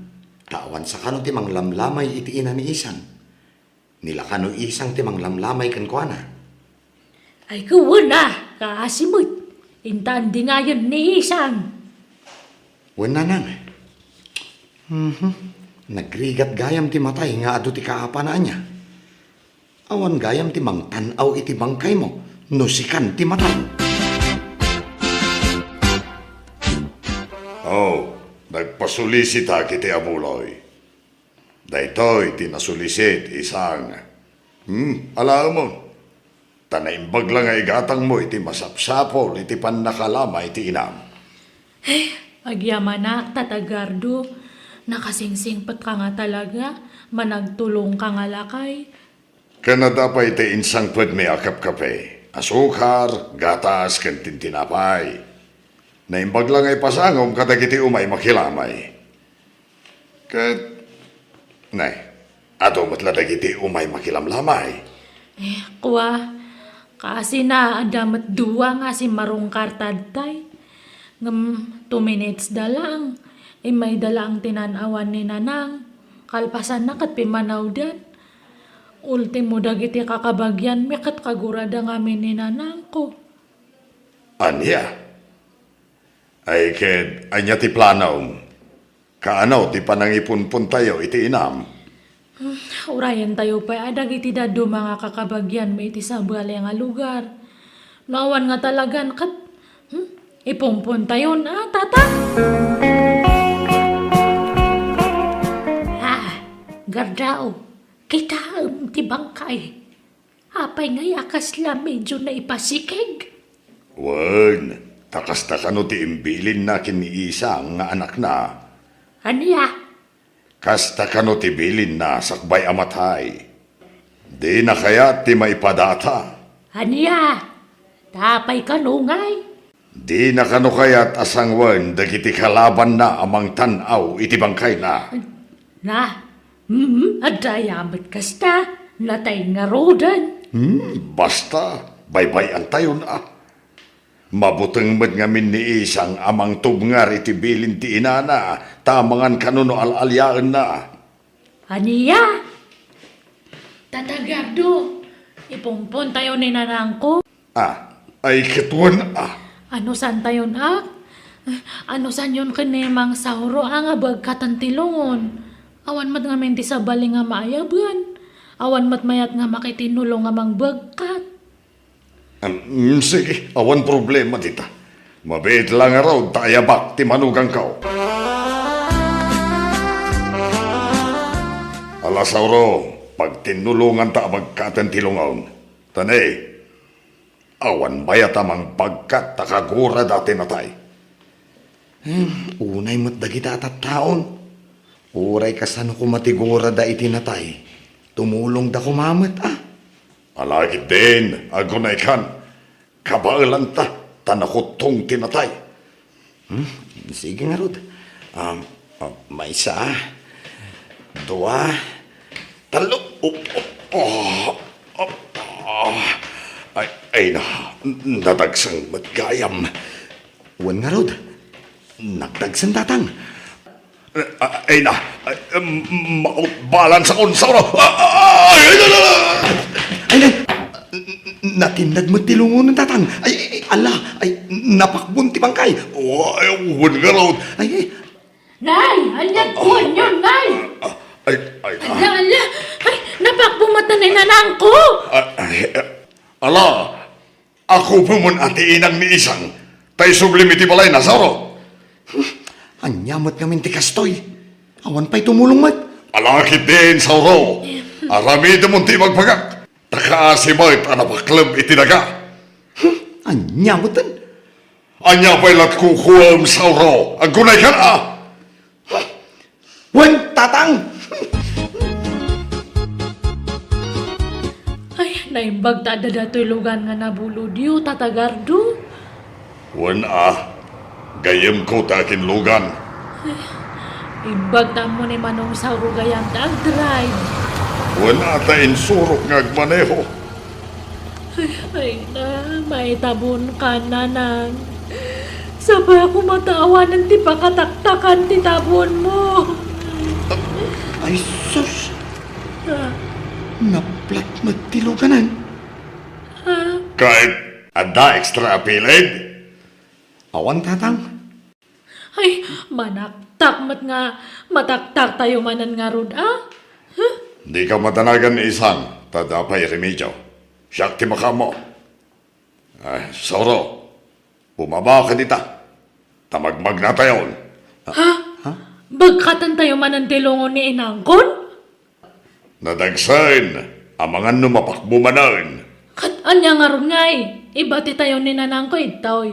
Ta awan sakano ti manglamlamay iti ina ni Isang. Ni la kano Isang ti manglamlamay kenkuana. Ay, wen a, kaasi met. Inta andingayen ni Isang. Wen, nanang. Mhm. Nagrigat gayam ti matay nga adu ti kaapana ania. Awan gayam ti mangtan-aw iti bangkaymo no sikan ti matay. Oh, nagpasulisita iti abuloy. Daytoy ti nasulisit, Isang. Hmm, alaemon. Ta naimbag la nga igatangmo iti masapsapul iti pannakalamay ti inam. Eh, agyamanak, Tata Gardo. Nakasingsingpetka nga talaga, managtulongka nga lakay. Ken adda pay ti insangpetmi a kapkape, asukar, gatas, ken tintinapay. Naimbag la nga ipasangom kadagiti umay makilamay. Ket, nay, adu met la dagiti umay makilamlamay. Eh, kua, kaasina adda met dua nga simmarungkar ta adtay. Ngem two minutes da lang, immayda lang ti nan-awan ni Nanang. Kalpasanna ket pimmanawdan. Ultimo dagiti kakabagianmi ket kagurada ngamin ni Nanangko. Ania? Ay ket, ania ti planom? Kaano ti panangipunpontayo iti inam? Hmm, urayentayo pay a dagiti dadduma nga kakabagianmi iti sabali nga lugar. No awan nga talagan ket, hmm, ipunpontayon a, Tata? Ah, Gardao, kitaem ti bangkay. Apay ngay a kasla medyo naipasikeg? Wen, ta kasta kano ti imbilinna ken ni Isang nga anakna. Ania? Kasta kano ti bilinna sakbay a matay. Dina kayat ti maipadata. Ania? Ta apay kano ngay? Dina kano kayat a sanguen dagiti kalabanna a mangtan-aw iti bangkayna. Na, hmm, adda aya met kasta, natay ngaruden. Hmm, basta, baybay-antayon a. Mabuteng met ngamin ni Isang a mangtubngar iti bilin ti inana, ta amangan kano no al-aliaenna. Ania? Tata Gardo, ipungpontayo ni nanangko. Ah, ay ket wen a. Ano santayon a? Ano sanyon ken ni Mang Sauro a nga bagkatan ti lungon? Awan met ngamin ti sabali nga maayaben. Awan met mayat nga makitinnulong nga mangbagkat. Am, sige, awan problema dita. Mabiit la ngarud ta ayabak ti manugangko. Ala Sauro, pagtinnulonganta a bagkaten ti lungon. Ta ne, awan mayat a mangbagkat ta kagurada ti natay. Hmm, unay met dagita a tattaon. Uray kasano koma ti gurada iti natay, tumulongda koma met a. Ala ketdin, agunaykan, kabaelanta, ta nakuttong ti natay. Hmm? Sige ngarud. Um, um, maysa, dua, tallo. Oh, oh, oh, oh, oh. Ay, ay na, nadagsen met gayam. Wen ngarud, nagdagsen, Tatang. Eh, ah, ay na, ay, em, mautbalan sa konsauro. Ah, ah, ay, ay, ay, ay, ay. Ay, ay, n-, n-, natinnad met ti lungonen, Tatang. Ay, ay, ay, ala, ay, napakbon ti bangkay. Oh, ay, wen ngarud. Ay, ay. Nay, ania ti kuanyo, Nay? Ah, ay, ay, ah. Ala, ala. Ay, napakbon met ni nanangko. Ah, ay, ah, ala, Agupomen a ti inang ni Isang, ta isublim iti balayna, Sauro. Ania met ngamin ti kastoy? Awan pay tumulong met. Ala ketdin, Sauro. Aramidemon ti ibagbagak. Ta kaasi met a napakleb iti daga. Ania metten? Ania pay lat kukuem, Sauro? Agunaykan a! Wen, Tatang! Ay, naimbag ta adda datoy lugan nga nabulodyo, Tata Gardo. Wen a, gayyemko ta akinlugan. Ay, imbag ta ammo ni Manong Sauro gayam ta agdrive. Wen a, ta insurok nga agmaneho. Ay, ay na, maitabon ka, Nanang. Saba koma ta awanen ti pakataktakan ti tabonmo. Ay, sus! Ah. Naplat met ti luganan. Ah. Ket adda extra a piled? Awan, Tatang. Ay, manaktak met nga mataktaktayo manen ngarud, a? Huh? Dika madanagan ni Isang, ta adda pay remedio. Siak ti makaammo. Ay, Sauro, bumaba ka dita. Ta magmagnatayon. Ha? Ha? Bagkatantayo manen ti lungon ni inangkon? Nadagsen, amangan no mapakbo manen. Ket ania ngarud ngay? Ibatitayo ni nanangko ditoy.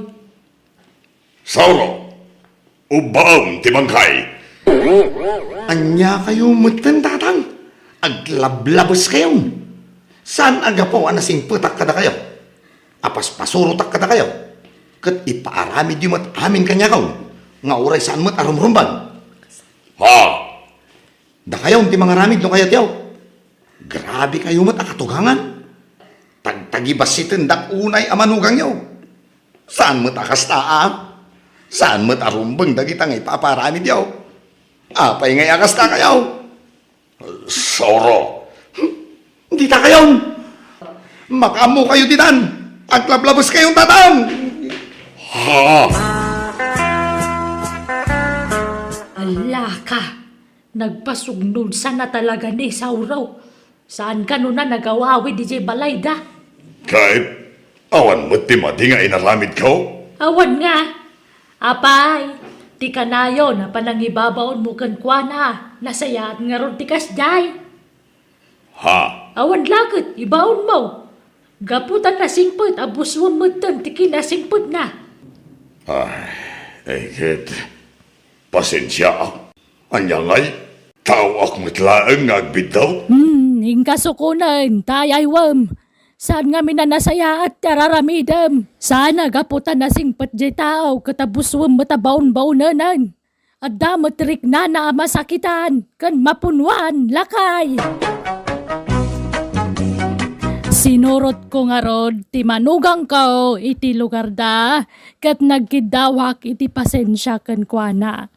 Sauro, ubbaem ti bangkay. Ania kayo metten, Tatang? Aglablabeskayon. Saan a gapu a nasingpetak kadakayo? Apaspasurotak kadakayo? Ket ipaaramidyo met amin kaniakon nga uray saan met a rumrumbeng. Ha? Dakayon ti mangaramid no kayatyo. Grabe kayo met a katugangan. Tagtagibassitendak unay a manugangyo. Saan met a kasta, a? Saan met a rumbeng dagita nga ipaaparamidyo? Apay ngay a kasta kayo? Sauro. Dita kayon! Makaammo kayo ditan! Aglablabeskayon, Tatang! Ha? Ala ka! Nagpasugnod sana talaga ni Sauro. Saan kano na nagawawid idiay balayda? Ket awan met ti madi nga inaramidko? Awan nga. Apay, ti kanayon a panangibabaonmo kenkuana, nasayaat ngarud ti kasdiay. Ha? Awan la ket ibaonmo. Gapu ta nasingpet a busuem metten ti kinasingpetna. Ay, ay, ket, pasensiaak. Ania ngay? Taoak met laeng nga agbiddut? Hmm, inka sukonen, ta ayaywem. Saan ngamin a nasayaat ti araramidem. Saan a gapu ta nasingpet diay tao ket a busuem met a baonbaonenen. Adda met riknana a masakitan ken mapunuan, lakay. Sinurotko ngarud ti manugangko iti lugarda ket nagkiddawak iti pasensia kenkuana.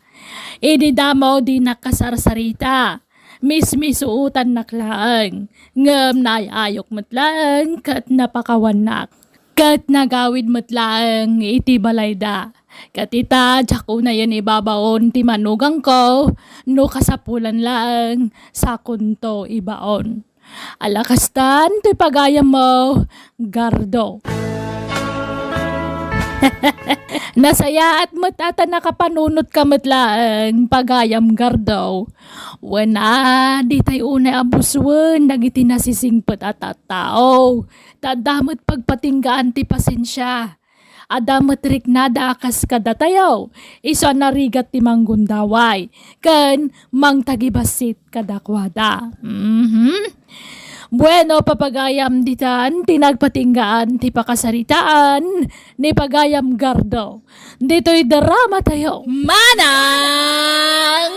Idi damo dinak kasarsarita, mismisuotannak laeng, ngem naay-ayok met laeng ket napakawannak. Ket nagawid met laeng iti balayda. Ket ita, diak unayen ibabaon ti manugangko, no kasapulan laeng, sakonto ibaon. Ala kastan ti pagayammo, Gardo. Nasayaat met a ta nakapanunotka met laeng, pagayam Gardo. Wen a, ditay unay a busuen dagiti nasisingpet a tattao. Ta adda met pagpatinggaan ti pasensia. Adda met riknada a kas kadatayo, isu a narigat ti manggundaway, ken mangtagibassit kadakuada. Mhm. Bueno, papagayam ditan ti nagpatinggaan ti pakasaritaan ni Pagayam Gardo. Ditoy drama tayo. Manang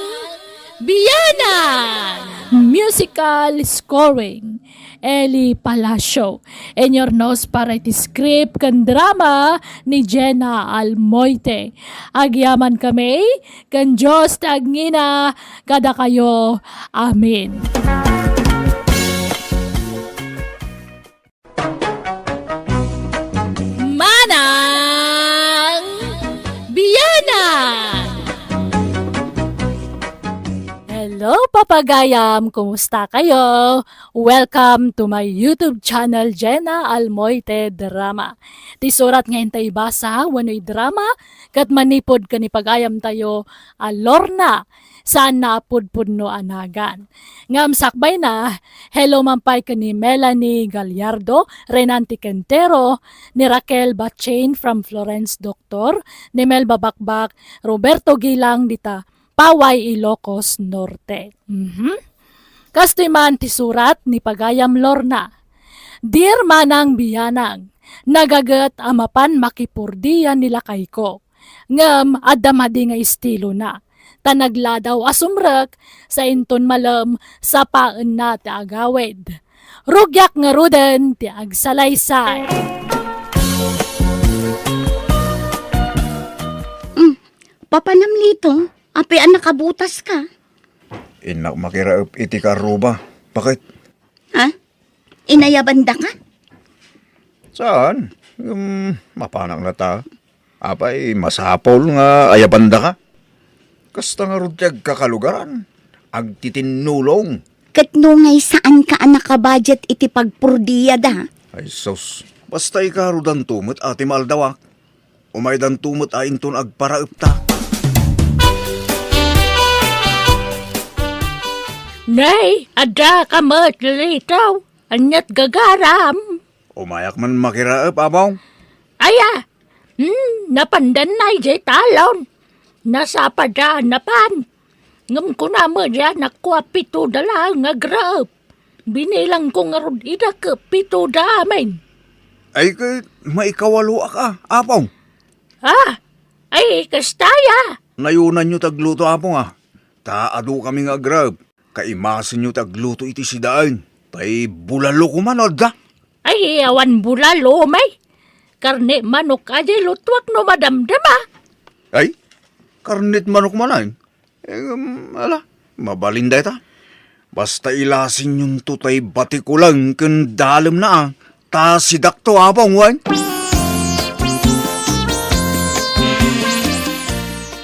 Bianang! Musical scoring, Eli Palacio. Inyurnos para iti script ken drama ni Jenna Almoite. Agyaman kami ken Dios ti agngina kadakayo. Amen. Manang Bianang! Hello, papagayam! Kumusta kayo? Welcome to my YouTube channel, Jenna Almoite Drama. Ti surat nga intay ibasa wenno idrama ket manipud ken ni pagayam tayo a Lorna, saan na a pudpudno a nagan. Ngem sakbayna, hello man pay ken ni Melanie Gallardo, Renante Quintero, ni Raquel Bachain from Florence Doctor, ni Melba Bakbak, Roberto Gilang dita Paway, Ilocos Norte. Mhm. Kastoy man ti surat ni pagayam Lorna. Dear Manang Bianang, nagaget a mapan makipurdian ni lakayko. Ngem adda madi nga estilona. Ta nagladaw a sumrek, sainton malem, sapaenna ti agawid. Rugiak ngaruden ti agsalaysay. Mm, papanam Lito, apay a nakabutaska? Innak makiraep iti karruba. Baket? Ha? Inayabandaka? Saan? Ngem, mapanak la ta. Apay, masapul nga ayabandaka? Kasta ngarud ti agkakalugaran, agtitinnulong. Ket no ngay saanka a nakabudget iti pagpurdiada? Ay sus, basta ikarudanto met a ti maaldawak. Umaydanto met a inton agparaepta. Nay, addaka met, Lito. Ania't gagaram? Umayak man makiraep, Apong. Aya, hmm, napandan na idiay talon. Nasapada a napan. Ngem kuna met diay anakko a pitoda laeng nga agrep. Binilangko ngarud ida ket pitoda amin. Ay, ket maikawaloak a, Apong. Ah, ay, kasta aya. Nayonanyo ti agluto, Apong, a. Ta adu kami nga agrep. Kaimasenyo ti agluto iti sidaen. Tay bulalo koma no adda. Ay, awan bulalo, may. Karne manok a diay lutuak no madamdama. Ay, karnet manok manen. Em, ala, mabalin dayta. Basta ilasenyonto tay batikulang ken dalemna a. Ta sidakto, Apong, wen.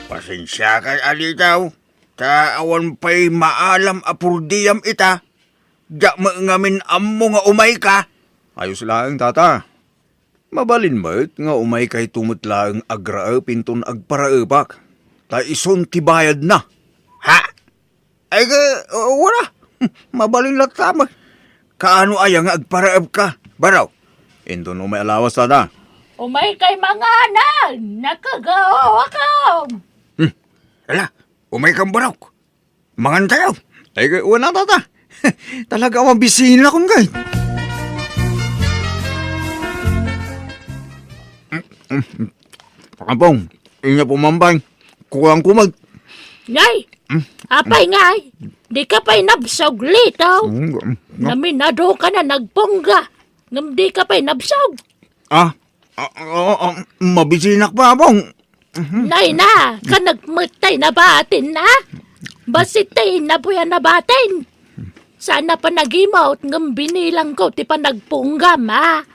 Pasensiakay, Alitaw. Ta awan pay maalam a purdiam ita. Diak met ngamin ammo nga umayka. Ayos laeng, Tata. Mabalin met nga umaykayto met laeng agraep inton agparaepak. Ta isun ti bayadna. Ha? Ay, ka, wala. Mabalin latta met. Kaano aya nga agparaepka, Baraw? Inton umay a lawas, Tata. Umaykay mangan, nakagaoakam. Hmm. Ala, umaykam, Baraw. Mangan tayo. Ay, wala, Tata. Talaga a mabisina kun kay. Pakapong, inya pumampay. Kulang kumag. Nay, apay ngay, di ka pay nabsog, Lito? Mm, mm, no. Naminado ka na nagpungga, ngem di ka pay nabsog. Ah, ah, ah, ah, mabisinak pa, Apong. Nay na, ka nagmettay nabatin na? Basit tay napuyan nabatin. Sana pa nagimot ngem binilang ko ti panagpunggam, a?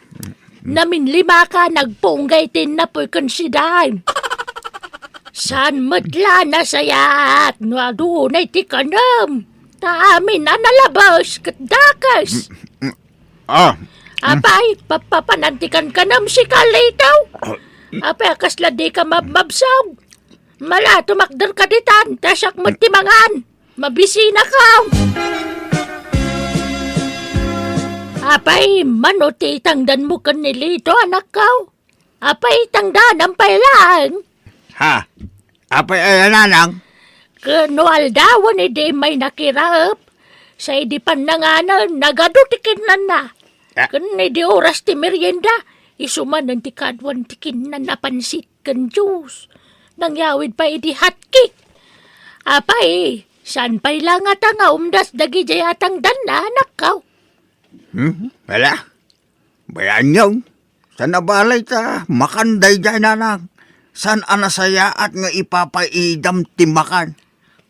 Naminlima ka nagpungga iti napuy ken sidaem. Saan met la nasayaat no adunay ti kanem? Ta amin a nalabes ket dakes. Ah. Apay, papapanan ti kankanem sika, Lito? Ah. Apay, a kasla di ka mabmabsog? Mala, tumakder ka ditan, ta siak met ti mangan. Mabisina ka. Apay, mano ti itangdanmo ken ni Lito, anakko? Apay, itangdanam pay laeng? Ha? Apay, aya, nanang? Ken no aldawen idi immay nakiraep, sa idi pannanganen, nagadu ti kinnanna. Ah. Ken idi oras ti merienda, isu manen ti kaduan ti kinnan a pansit ken juice. Nangyawid pay idi hot cake. Apay, saan pay la ngata nga umdas dagidiay a tangdanna, anakko? Hmm? Wala. Bayaanyo, saan a balay ta makan daydiay, nanang? Saan a nasayaat nga ipapaidam ti makan?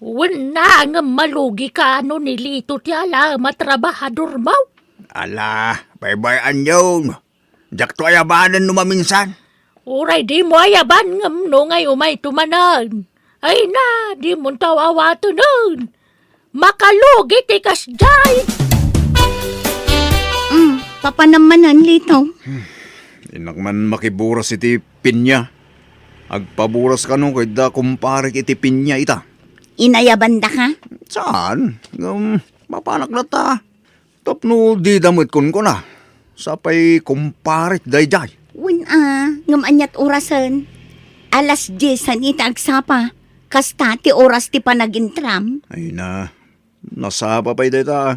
Wen na, ngem malugi ka no ni Lito ti alaem a trabahadormo. Ala, baybay-anyo. Diakto ayabanen no maminsan. Uray dimo ayaban ngem no ngay umayto manen. Ay na, dimonto aw-awatenen. Makalugi ti kasdiay. Mm, papanam manen, Lito. Innak man makiburas iti pinya. Agpaburas kano ket da kumparik iti pinya ita. Inayabandaka? Saan? Ngem, mapanak latta. Tapno dida met kunkuna, sapay kumparik daydiay. Wen a, ngem aniat orasen? Alas diez san ita agsapa. Kasta ti oras ti panagintram. Ay na, nasapa pay dayta.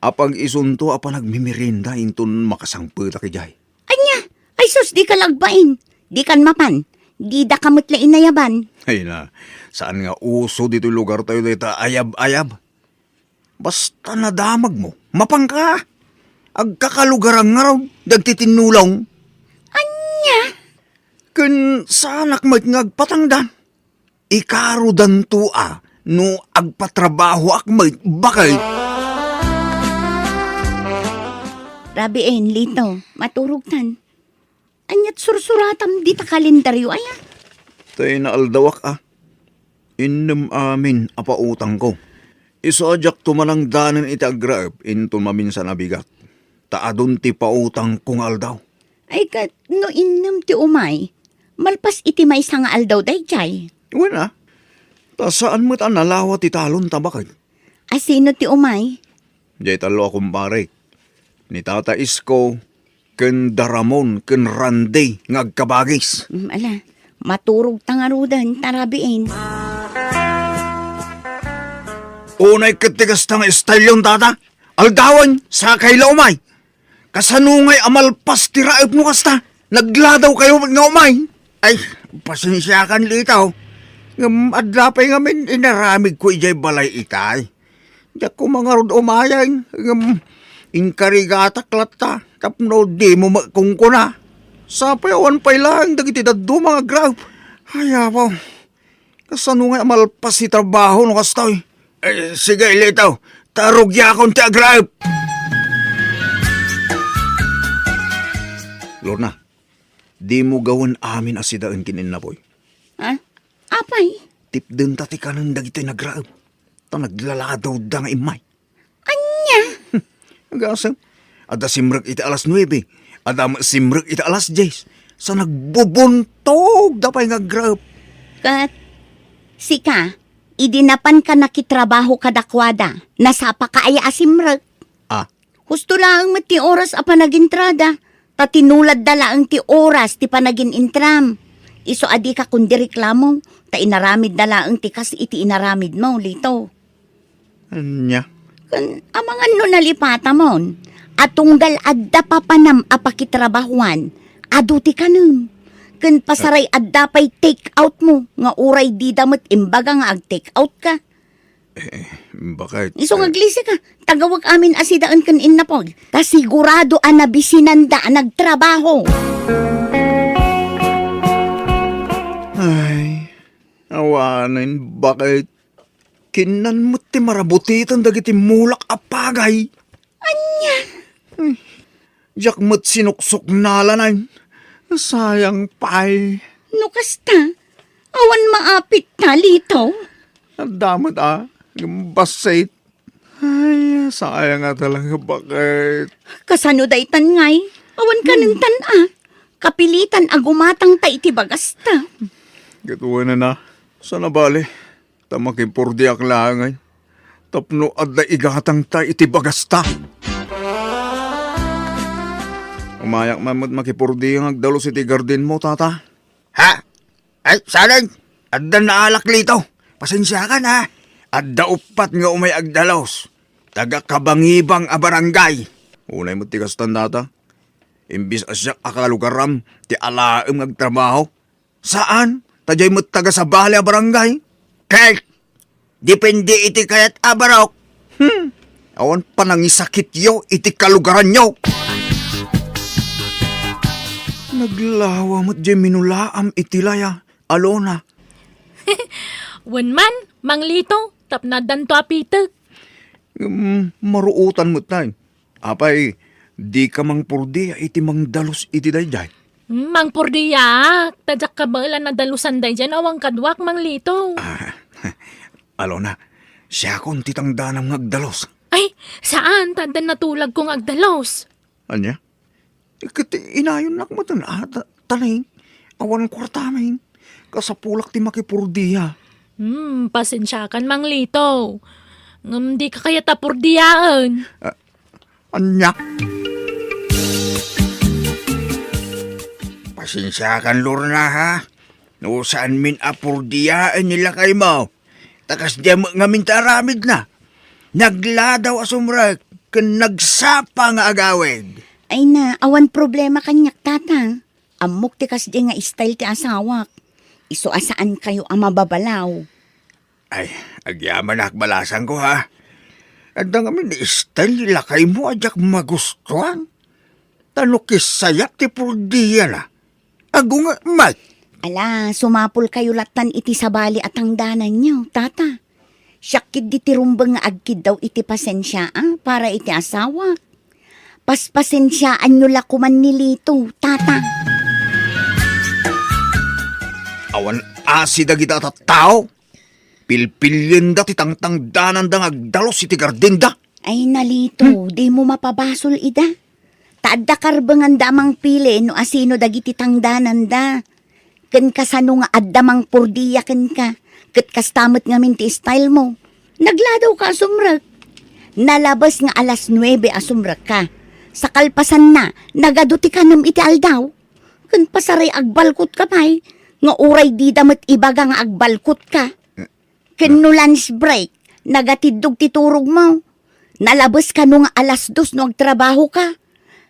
Apag isunto a panagmimerienda inton makasangpetak idiay. Ania? Ay sus, di ka lagbain. Di kan mapan. Di da ka met la inayaban. Ay na, saan nga uso ditoy lugar tayo dayta ayab-ayab. Basta nadamagmo, mapanka. Agkakalugarang ngarud dagiti tinnulong. Ania? Ken saanak met nga agpatangdan. Ikarudanto a no agpatrabahoak met, bakay. Rabiin, Lito, maturogtan. Aniat sursuratam dita kalendario, aya? Tay naaldawak a. Innem amin a pautangko. Isu a diakto manangdanen iti agraep inton maminsan a bigat. Ta adun ti pautangko nga aldaw. Ay ket, no innem ti umay, malpas iti maysa nga aldaw daydiay. Wen a, ta saan met a nalawa ti talon ta baket. A sino ti umay? Diay tallo a kumparek. Ni Tata Isko, ken da Ramon, ken Randy nga agkabagis. Mm, ala, maturog ta ngaruden, tarabiin. Unay ket ti kasta nga istalyon, tata. Aldawen, sakay la umay. Kasano ngay a malpas ti raep no kasta? Nagladaw kayo met nga umay? Ay, pasensiakan, Lito. Ngem adda pay ngamin inaramidko idiay balay itay. Diak koma ngarud umayen, ngem inkarigatak latta tapno dimo met kunkuna. Sapay awan pay laeng dagiti dadduma nga agraep. Ay, Apo, kasano nga malpas ti trabaho no kastoy? Eh, sige, Lito, ta rugiakon ti agraep. Lorna, dimo gawen amin a sidaen ken innapoy. Ha? Apay? Tipdenta ti kanen dagiti nagraep, ta naglaladawda nga immay. Ania? Agasem, adda simrek iti alas nuebe, adda met simrek iti alas dies, sa nagbubuntogda pay nga agraep. Ket sika, idi napanka nakitrabaho kadakuada, nasapaka aya a simrek? Ah. Husto laeng met ti oras a panagintrada, ta tinuladda laeng ti oras ti panagin-intram. Isu a dika kundi reklamo, ta inaramidda laeng ti kas iti inaramidmo, Lito. Ania? Ken amangan no nalipatamon a tunggal adda papanam a pakitrabahuan, adu ti kanem. Ken pasaray adda pay take out mo, nga uray dida met imbaga nga ag-take out ka. Eh, bakit? Isu nga Eh, aglisi ka, tagawag amin a sidaen ken innapoy. Ta sigurado a nabisinanda a nagtrabaho. Ay, awanen, bakit? Kinnan met ti marabutiten dagiti mulak a pagay. Ania? Hmm. Diak met sinuksuknalanen. Sayang pay. No kasta, awan maapit ta, Lito. Adda met a, bassit. Ay, sayang a talaga, bakit? Kasano daytan ngay? Awan kanentan a. Kapilitan a gumatang ta iti bagasta. Gatuan na, sana bale. Ta makipurdiak laeng, ay. Tapno adda igatangta iti bagasta. Umayak man met makipurdi nga agdalus iti gardinmo, tata. Ha? Ay, saan? Adda naalak, Lito. Pasensiakan, ha? Adda uppat nga umay agdalus. Taga Kabangibang a barangay. Unay met ti kastan, tata. Imbis a siak a kalugaram ti alaem nga agtrabaho, saan, ta diay met taga sabali a barangay. Ket, depende iti kayat a barok. Hmm, awan panangisakityo iti kalugaranyo. Naglawa met diay minulaam iti laya, Alona. Wen man, Mang Lito, tapno addanto a pitek. Hmm, maruotan met tayo. Apay, dika mangpurdia iti mangdalus iti daydiay? Hmm, mangpurdiaak, ta diak kabaelan a dalusan daydiay no awan kaduak, Mang Lito. Ah, Alona, siakon ti tangdanam nga agdalus. Ay, saan, ta adda natulagko nga agdalus. Ania? Ket inayonnak met, a, ta-, talay. Awan kuartam. Kasapulak ti makipurdia. Hmm, pasensiakan, Mang Lito. Ngem dika kayat a purdiaen. Ah, ania? Pasensiakan, Lorna, ha? No saanmin a purdiaen ni lakaymo. Ta kasdiay met ngamin ti aramidna. Nagladaw a sumrek ken nagsapa nga agawid. Ay na, awan problema kaniak, tata. Ammok ti kasdiay nga style ti asawak. Isu a saankayo a mababalaw. Ay, agyamanak, balasangko, ha? Adda ngamin style ni lakaymo a diak magustuan. Ta no kissayat ti purdiana, agunget met. Ala, sumapulkayo lattan iti sabali a tangdananyo, tata. Siak ketdi ti rumbeng nga agkiddaw iti pasensia, a, para iti asawak. Paspasensiaanyo la koman ni Lito, tata. Awan asi dagita a tattao. Pilpilienda ti tangtangdananda nga agdalus iti gardinda. Ay, na, Lito, hmm, dimo mapabasol ida. Ta adda karbenganda a mangpili no asino dagiti tangdananda. Ken kasano nga adda mangpurdia kenka, ket kasta met ngamin ti style mo. Nagladawka a sumrek. Nalabes nga alas nuebe a sumrekka. Sa kalpasanna, nagadu ti kanem iti aldaw. Ken pasaray agbalkotka pay, nga uray dida met ibaga nga agbalkotka. Ken no lunch break, nagatiddog ti turogmo. Nalabes kano nga alas dos no agtrabahoka.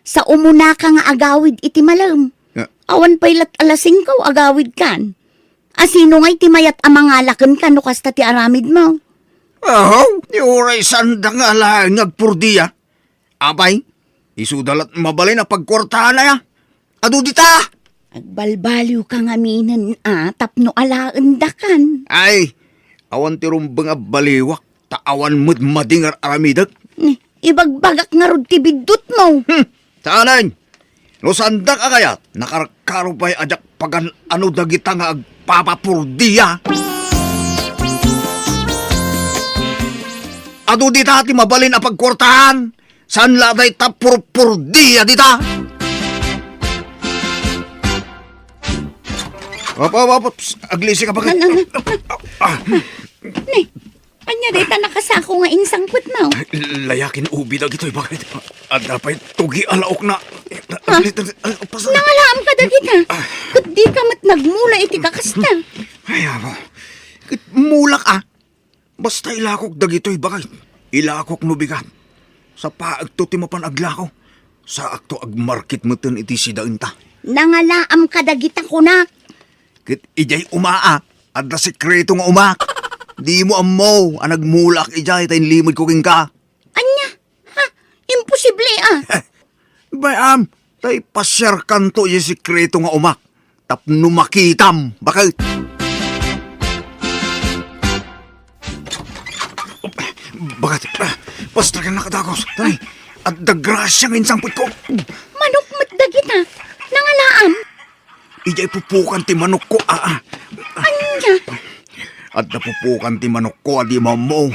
Sa umunaka nga agawid iti malem. Ah. Awan pay lat alas singko agawidkan. Asino ngay ti mayat a mangala kenka no kasta ti aramidmo? Ahaw, ti uray saanda nga alaen nga agpurdia. Apay, isuda lat mabalin a pagkuartaanay a. Adu dita! Agbalbaliwka ngaminen a tapno alaendakan. Ay, awan ti rumbeng a baliwak, ta awan met madi nga ar-aramidek. Ni, ibagbagak ngarud ti biddutmo. Hmm, saanen? No saandak a kayat, nakarkaro pay a diak pagan-ano dagita nga agpapapurdia. Adu dita ti mabalin a pagkuartaan, saan la dayta purpurdia dita. Op, op, op, op. Aglisi ka, bakit? Nan, nan, nan. Ah. Ni, ania dayta nakasako nga insangpetmo? Layakin ubi dagitoy, bakit? Adda pay tugi a laokna. Ha? Nangalaam ka dagita? Ah. Ket dika met nagmula iti kakasta. Ay, amo. Ket mulak, ah. Basta ilakok dagitoy, bakit? Ilakok no bigat. Sapaekto ti mapan aglako. Saakto agmarket meten iti sidaenta. Nangalaam kadagita kunak. Ket idiay umaa, adda sekreto nga umak. Dimo ammo a nagmulak idiay ta inlimedko kenka. Ania? Ha? Imposible, a. Bay-am, ta ipasiarkanto idiay sekreto nga umak. Tapno makitam, baket. Baket, ah, basta ka nakadagos. Tay, adda grasia nga insangpetko. Manok met dagita. Nangalaam. Idiay pupukan ti manokko, a, a. Ania? Adda pupukan ti manokko a dimo ammo.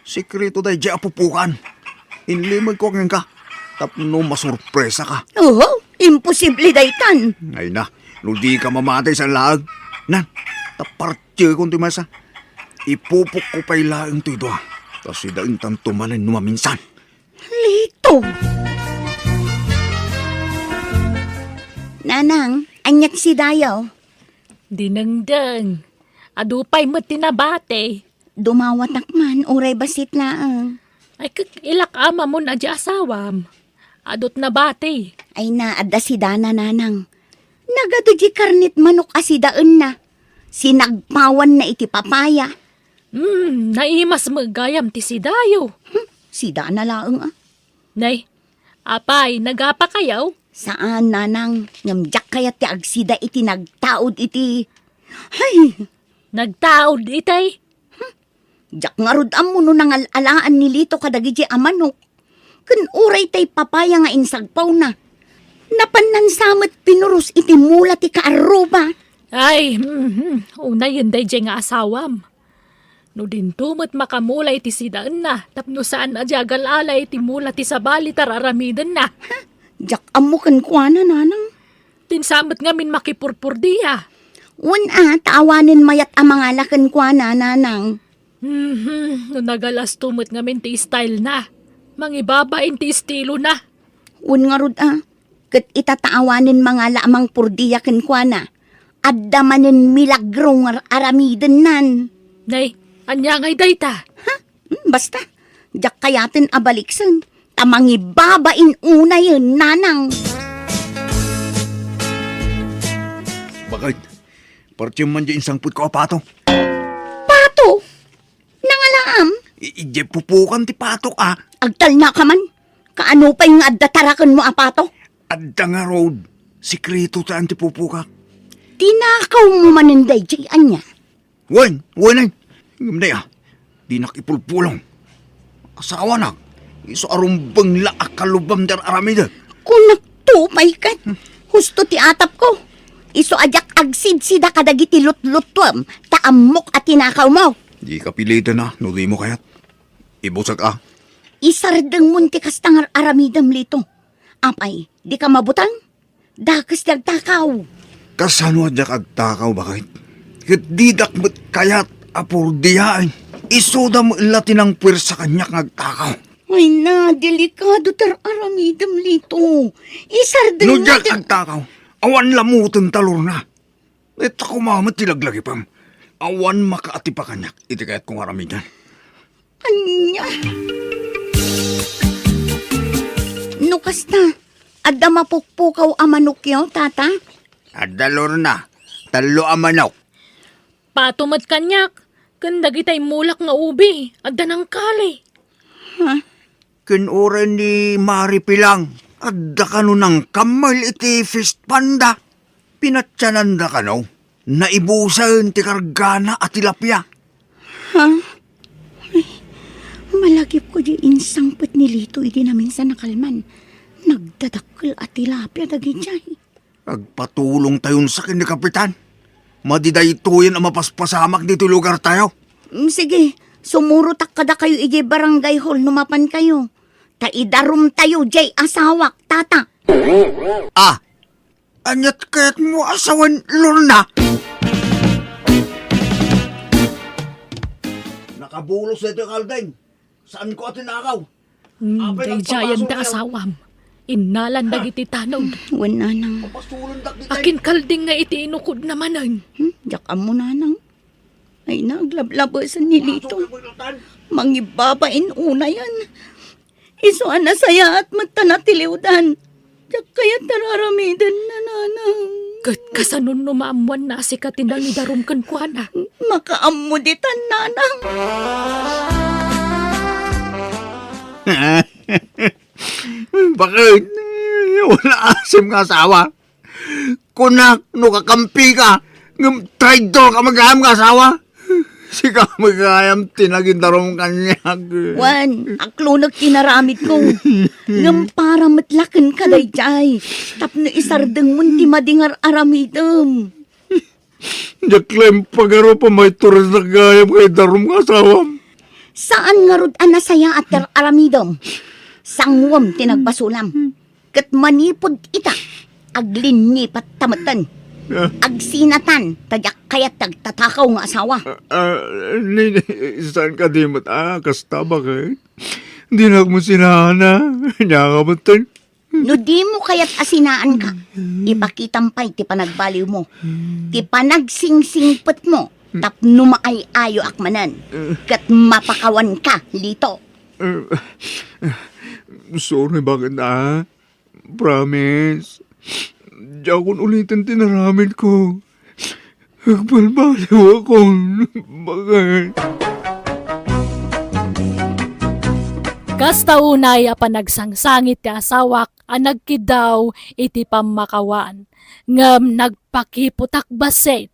Sekreto daydiay a pupukan. Inlimedko kenka tapno masurpresaka. Oho, imposible daytan. Ay na, no dika mamatay sa laag. Nan, ta partiyekon ti maysa. Ipupokko pay laeng toy dua. Ta sidaentanto manen no maminsan. Lito! Nanang, aniat si Dayo? Dinengdeng. Adu pay met ti nabati. Dumawatak man, uray bassit laeng. Ay, kek, ilak-am amon a di asawam. Adut nabati. Ay na, adda si Dana, nanang. Nagadu di karnit manok a sidaenna. Sinagpawanna iti papaya. Hmm, naimas met gayam ti sidayo. Hmm, si Dana laeng, a. Nay, apay, nagapakayo? Saan, nanang, ngem diak kayat ti agsida iti nagtaud iti, hay! Nagtaud itay? Hmm, diak ngarud ammo no nangal-alaan ni Lito kadagiti a manok. Ken uray tay papaya nga insagpawna. Napannan sa met pinuros iti mula ti kaarruba. Ay, mhm, unayen daydiay nga asawam. No dinto met makamula iti sidaenna, tapno saan a di agal-ala iti mula ti sabali ti ar-aramidenna. Ha? Diak ammo kenkuana, nanang. Dinsa met ngamin makipurpurdia. Wen a, ta awanen mayat a mangala kenkuana, nanang. Mhm, no nagalasto met ngamin ti style na. Mangibabain ti estilo na. Wen ngarud a, ket ita ta awanen mangala a mangpurdia kenkuana. Adda manen milagro nga aramidennan. Nay, ania ngay dayta? Ha? Hmm, basta, diak kayaten a baliksen, ta mangibabain unayen, nanang. Baket, partiem man di insangpetko a pato. Pato? Nangalaam? I-, idiay pupukan ti patok, a. Agtalna ka man. Kaano pay nga adda tarakenmo a pato? Adda ngarud. Sekreto ta ti pupukak. Tinakawmo manen daydiay, ania? Wen, wen, ay. Ngem dayta, dinak ipulpulong. Asawanak, isu a rumbeng la a kalubam ti ar-aramidek. Kunakto pay ket, husto ti atapko. Isu a diak agsidsida kadagiti lutluttuem, ta ammok a tinakawmo. Dika piliten a, no dimo kayat. Ibusek a. Isardengmon ti kasta nga ar-aramidem, Lito. Apay, dika mabuteng? Dakes ti agtakaw. Kasano a diak agtakaw, baket? Ket didak met kayat a purdiaen. Isuda met la ti nangpuersa kaniak nga agtakaw. Ay na, delikado ti ar-aramidem, Lito. Isardengmo ti... No diak agtakaw, awan lamoten ta, Lorna. Ita koma met ti laglagipem. Awan makaatipa kaniak iti kayatko nga aramiden. Ania? No kasta, adda mapukpukaw a manokyo, tata? Adda, Lorna, tallo a manok. Pato met kaniak, ken dagitay mulak nga ubi, adda nangkali. Ha? Ken uray ni Mari Pilang, adda kano nangkammel iti fish panda. Pinatiananda kano, naibusen ti kargana a tilapia. Ha? Ay, malagipko di insangpet ni Lito idi naminsan a kalman. Nagdadakkel a tilapia dagidiay. Agpatulongtayon sa ken ni Kapitan. Madi daytoyen a mapaspasamak ditoy lugartayo. Mm, sige, sumurotak kadakayo idiay barangay hall no mapankayo. Ta idarumtayo diay asawak, tata. Ah, aniat kayatmo a sawen, Lorna? Nakabulos daytoy kaldeng. Saanko a tinakaw? Hmm, apay daydiayen ti nagpapaso asawam. Innalan dagiti tanod. Wen, nanang. Papasulondak ditoy. Akin kalding nga iti inukodna manen. Hmm, diak ammo, nanang. Ay, naglablabesen ni Lito. Paso, paso, paso. Mangibabain unayen. Isu a nasayaat met ta natiliwdan. Diak kayat ar-aramiden, nanang. Ket kasano no maammoanna a sika ti nangidarum kenkuana? Makaammo ditan, nanang. Bakit? Wala asim nga asawa. Kunak no kakampika, ngem traidor ka met gayam nga asawa. Sika met gayam ti nangidarum kaniak. Wen, aklonek ti inaramidko. Ngem para met la kenka daydiay, tapno isardengmon ti madi nga ar-aramidem. Diak laeng pagarup a maiturednak gayam nga idarum nga asawam. Saan ngarud a nasayaat ti ar-aramidem? Sanguem ti nagbasolam. Ket manipud ita, aglinnipatta metten. Ah. Agsinatan, ta diak kayat ti agtatakaw nga asawa. Ah, ah, ni, ni, saan kadi met a kasta, bakit? Dinak met sinaan. Ania nga metten? No dimo kayat a sinaanka, ipakitam pay ti panagbaliwmo, ti panagsingsingpetmo, tapno maay-ayoak manen, ket mapakawanka, Lito. Eh, sorry, bakit, ah? Promise. Diakon uliten ti inaramidko. Agbalbaliwakon. Bakit? Kasta unay a panagsangsangit ti asawak a nagkiddaw iti pammakawan, ngem nagpakiputak bassit.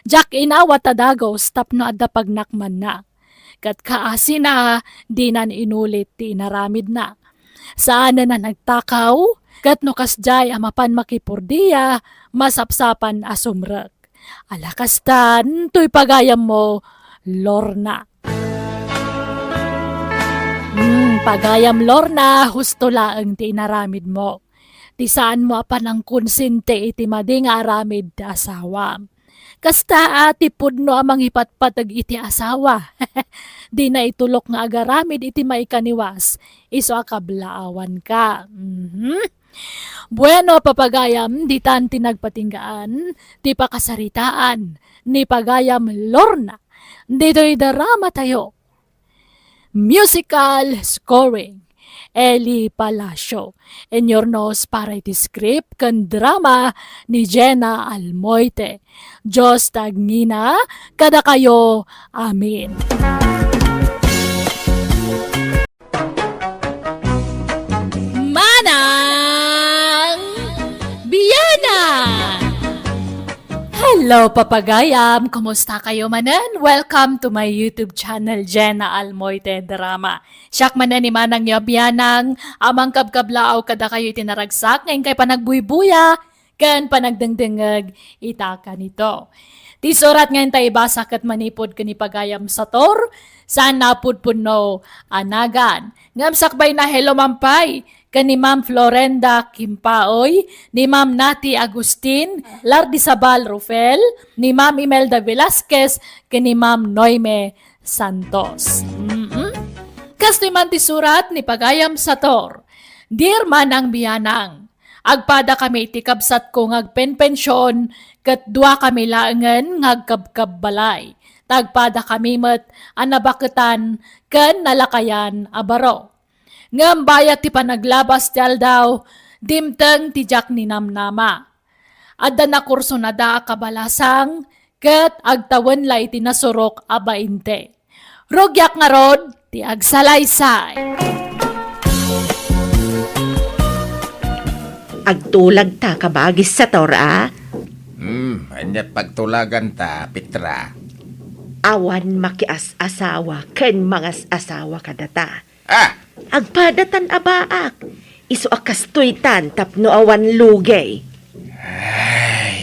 Diak inawat a dagus tapno adda pagnakmanna. Ket kaasina, dinan inulit ti inaramidna. Saanen a nagtakaw, ket no kasdiay a mapan makipurdia, masapsapan a sumrek. Ala kastan, toy pagayammo, Lorna. Hmm, pagayam Lorna, husto laeng ti inaramidmo. Ti saanmo a panangkonsente iti madi nga aramid ti asawam. Kasta a ti pudno a mangipatpateg iti asawa. Dina itulok nga agaramid iti maikaniwas, isu a kablaawanka. Mhm. Bueno, papagayam, ditan ti nagpatinggaan ti pakasaritaan ni pagayam Lorna ditoy drama tayo. Musical scoring, Eli Palacio. Inyornos para iti script ken drama ni Jenna Almoite. Dios ti agngina kadakayo. Amen. Manang Bianang! Hello, papagayam! Kumusta kayo manen? Welcome to my YouTube channel, Jenna Almoite Drama. Siak manen ni Manang yo a bianang, a mangkabkablaaw kadakayo iti naragsak nga inkay panagbuybuya ken panagdengdengngeg ita kanito. Ti surat nga inta ibasa ket manipud ken ni pagayam Sator, saan a pudpudno a nagan. Ngem sakbayna, hello man pay ken ni Ma'am Florenda Kimpaoy, ni Ma'am Nati Agustin, Lardizabal Rufel, ni Ma'am Imelda Velasquez, ken ni Ma'am Noime Santos. Mm-mm. Kastoy man ti surat ni pagayam Sator, Dear Manang Bianang, agpadakami iti kabsatko nga agpenpension ket duakami laengen nga agkabkabbalay. Ta agpadakami met a nabaketan ken nalakayan a baro. Ngem bayat ti panaglabas ti aldaw, dimteng ti diak ninamnama. Adda nakursonada a kabalasang ket agtawen la iti nasurok a bainte. Rugiak ngarud ti agsalaysay. Agtulagta, kabagis Sator, a? Hmm, ania pagtulaganta, Petra? Awan makias-asawa ken mangas-asawa kadata. Ah! Agpadatan a baak. Isu a kastoytan tapno awan lugey. Ay.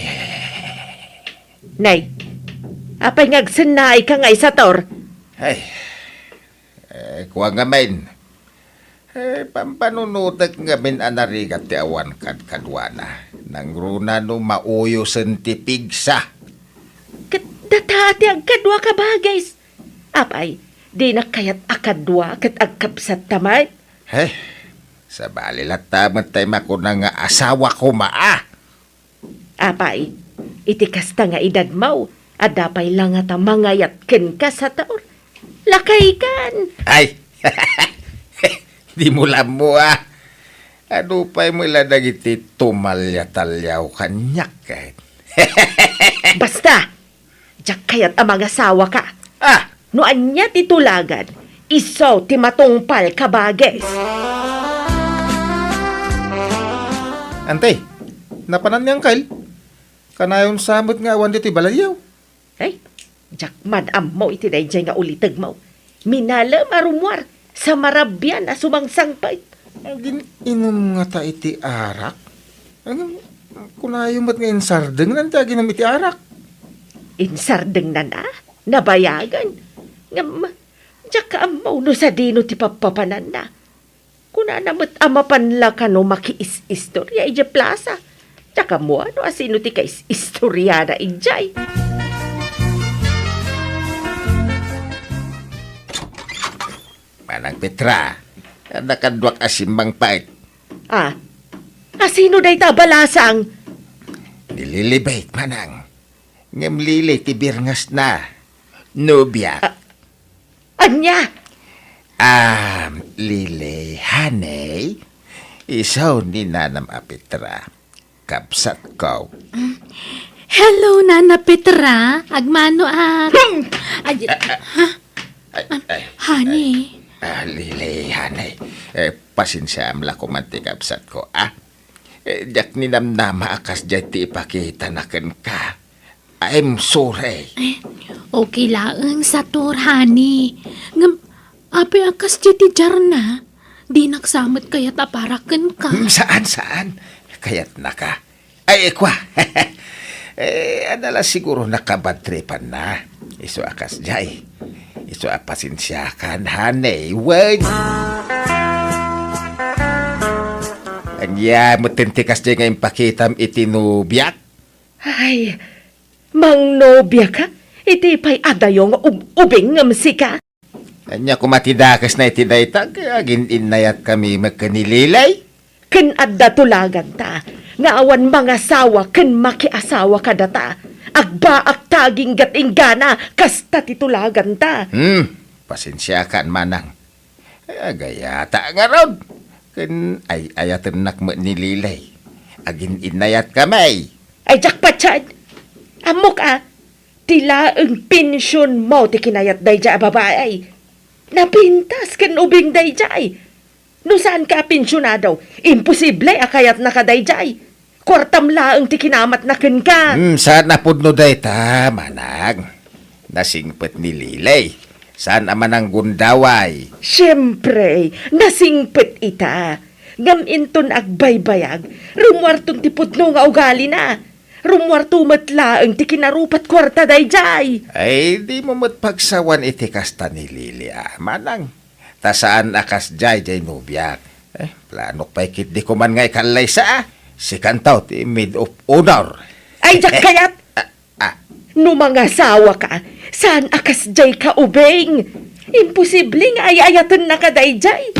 Nay, apay nga agsennaayka nga isator? Ay. Eh, kua ngamin. Eh, pampanunotek ngamin a narigat ti awan kadkaduana. Nangruna no mauyosen ti pigsa. Ket data ti agkadua, kabagis. Apay, dinak kayat a kadua ket agkabsatta met? He, sabali latta met tay makuna nga asawa koma a. Apay, iti kasta nga edadmo, adda pay la ngata mangayat kenka, Sator? Lakaykan! Ay! Dimo la ammo, a. Adu pay met la dagiti tumalia-taliaw kaniak ket. Basta! Diak kayat a mangasawaka. Ah! No ania ti tulagan, isu ti matungpal, kabages. Ante, napanan ni Angkel? Kanayon sa met nga awan ditoy balayyo? Ay, diak man ammo iti daydiay nga ulitegmo. Minalem a rummuar, sa marabian a sumangsangpet. Agin-inum ngata iti arak? Ngem, kunayo met nga insardengnan ti aginum iti arak. Insardengnan a? Nabayagen. Ngem, diak ammo no sadino ti pappapananna. Kunana met a mapan la kano makiis-istorya idiay plasa. Diak ammo no asino ti kais-istoriana idiay. Manang Petra, adda kaduak a simmangpet. Ah, asino dayta a balasang? Ni Lilibet, manang. Ngem Lili ti birngesna. Nobia. Ah, ania? Ah, Lili, honey. Isu ni nanam a Petra. Kabsatko. Hello, Nana Petra. Agmano a... Hmm! Ay, Ah, ah, ha? Ay, ay, Honey. Ay, ah, Lili, honey. Eh, pasensiaam la koman ti kabsatko, ah. Eh, diak ninamnama a kasdiay ti ipakitana kenka. I'm sorry. Eh, okay laeng, Sator, honey. Ngem, apay a kasdiay ti diarna? Dinak sa met kayat a para kenka. Hmm, saan, saan? Kayatnaka. Ay, ikua. Eh, adda la siguro nakabadtripanna. Isu a kasdiay. Isu a pasensiakan, honey. Wen. Ania metten ti kasdiay nga impakitam iti nobiak? Ay, mangnobiaka? Iti pay adayo nga ub-, ubing ngem sika? Ania koma ti dakesna iti dayta? Agin-innayatkami met ken ni Lilay? Ken adda tulaganta nga awan mangasawa ken makiasawa kadata. Agbaakta aginggat inggana, kasta ti tulaganta. Hmm, pasensiakan, manang. Agayata ngarud. Ken ay-ayatennak met ni Lilay. Agin-innayatkami. Ay, diak patien. Ammok a, ti laeng pensionmo ti kinayat daydiay a babai. Napintas ken ubing daydiay. No saanka a pensionado, imposible a kayatnaka daydiay. Kuartam laeng ti kinamatna kenka. Hmm, saan a pudno dayta, manang. Nasingpet ni Lilay. Saan a mananggundaway. Siempre, nasingpet ita. Ngem inton agbaybayag, rummuarton ti pudno nga ugalina. Rummuarto met laeng ti kinarupat kuarta daydiay. Ay, dimo met pagsawan iti kasta ni Lili, a, manang. Ta saan a kasdiay diay nobiak. Eh, planok pay ketdi koman nga ikallaysa, a. Sikanto ti maid of honor. Ay, diak kayat! Ah, ah. No mangasawaka, saan a kasdiay ka ubing? Imposible nga ay-ayatennaka daydiay.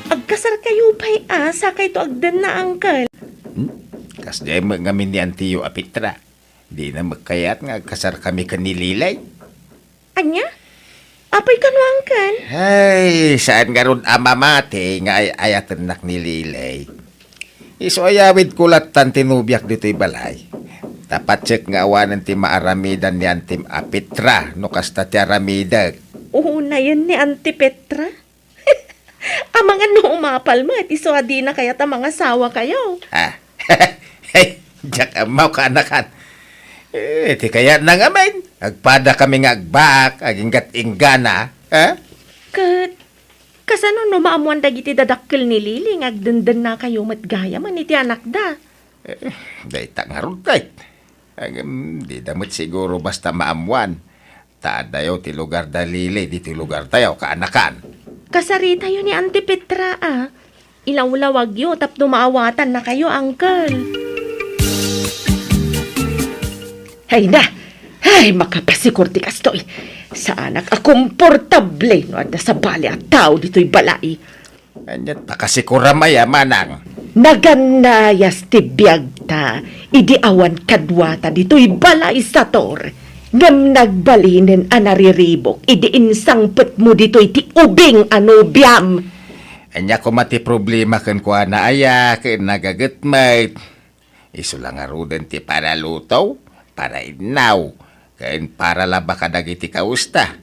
Agkasarkayo pay a, sakayto agdenna, uncle. Hmm? Kasdiay met ngamin ni antiyo a Petra. Dina met kayat nga agkasarkami ken ni Lilay? Ania? Apay kano, uncle? Ay, saan ngarud a mamati nga ay-ayatennak ni Lilay. Isu a yawidko lattan ti nobiak ditoy balay. Ta patsek nga awanen ti maaramidan ni Antim a Petra no kasta ti aramidek. Unayen ni Anti Petra? Amangan no umapal met, isu a dina kayat a mangasawakayo. Ah, hey, diak ammo, kaanakan. Eh, ti kayatna ngamin, agpadakami nga agbaak, aginggat inggana, ha? Ket, kasano no maammuan dagiti dadakkel ni Lili nga agdendennakayo met gayam iti anakda? Eh, dayta ngarud, ket. Agem, dida met siguro basta maammuan. Ta addayo ti lugarda Lili ditoy lugartayo, kaanakan. Kasaritayo ni Auntie Petra, a. Ilawlawagyo tapno maawatannakayo, uncle. Hay na! Ay, makapasikor ti kastoy. Saanak a komportable no adda sabali a tao ditoy balay. Ania ta kasikuram aya, manang? Nagannayas ti biagta idi awan kaduata ditoy balay, Sator. Ngem nagbalinen a nariribuk idi insangpetmo ditoy ti ubing a nobiam. Ania koma ti problema kenkuana, aya, ken nagaget met? Isu la ngaruden ti para luto, para innaw, ken para laba kadagiti kawesta.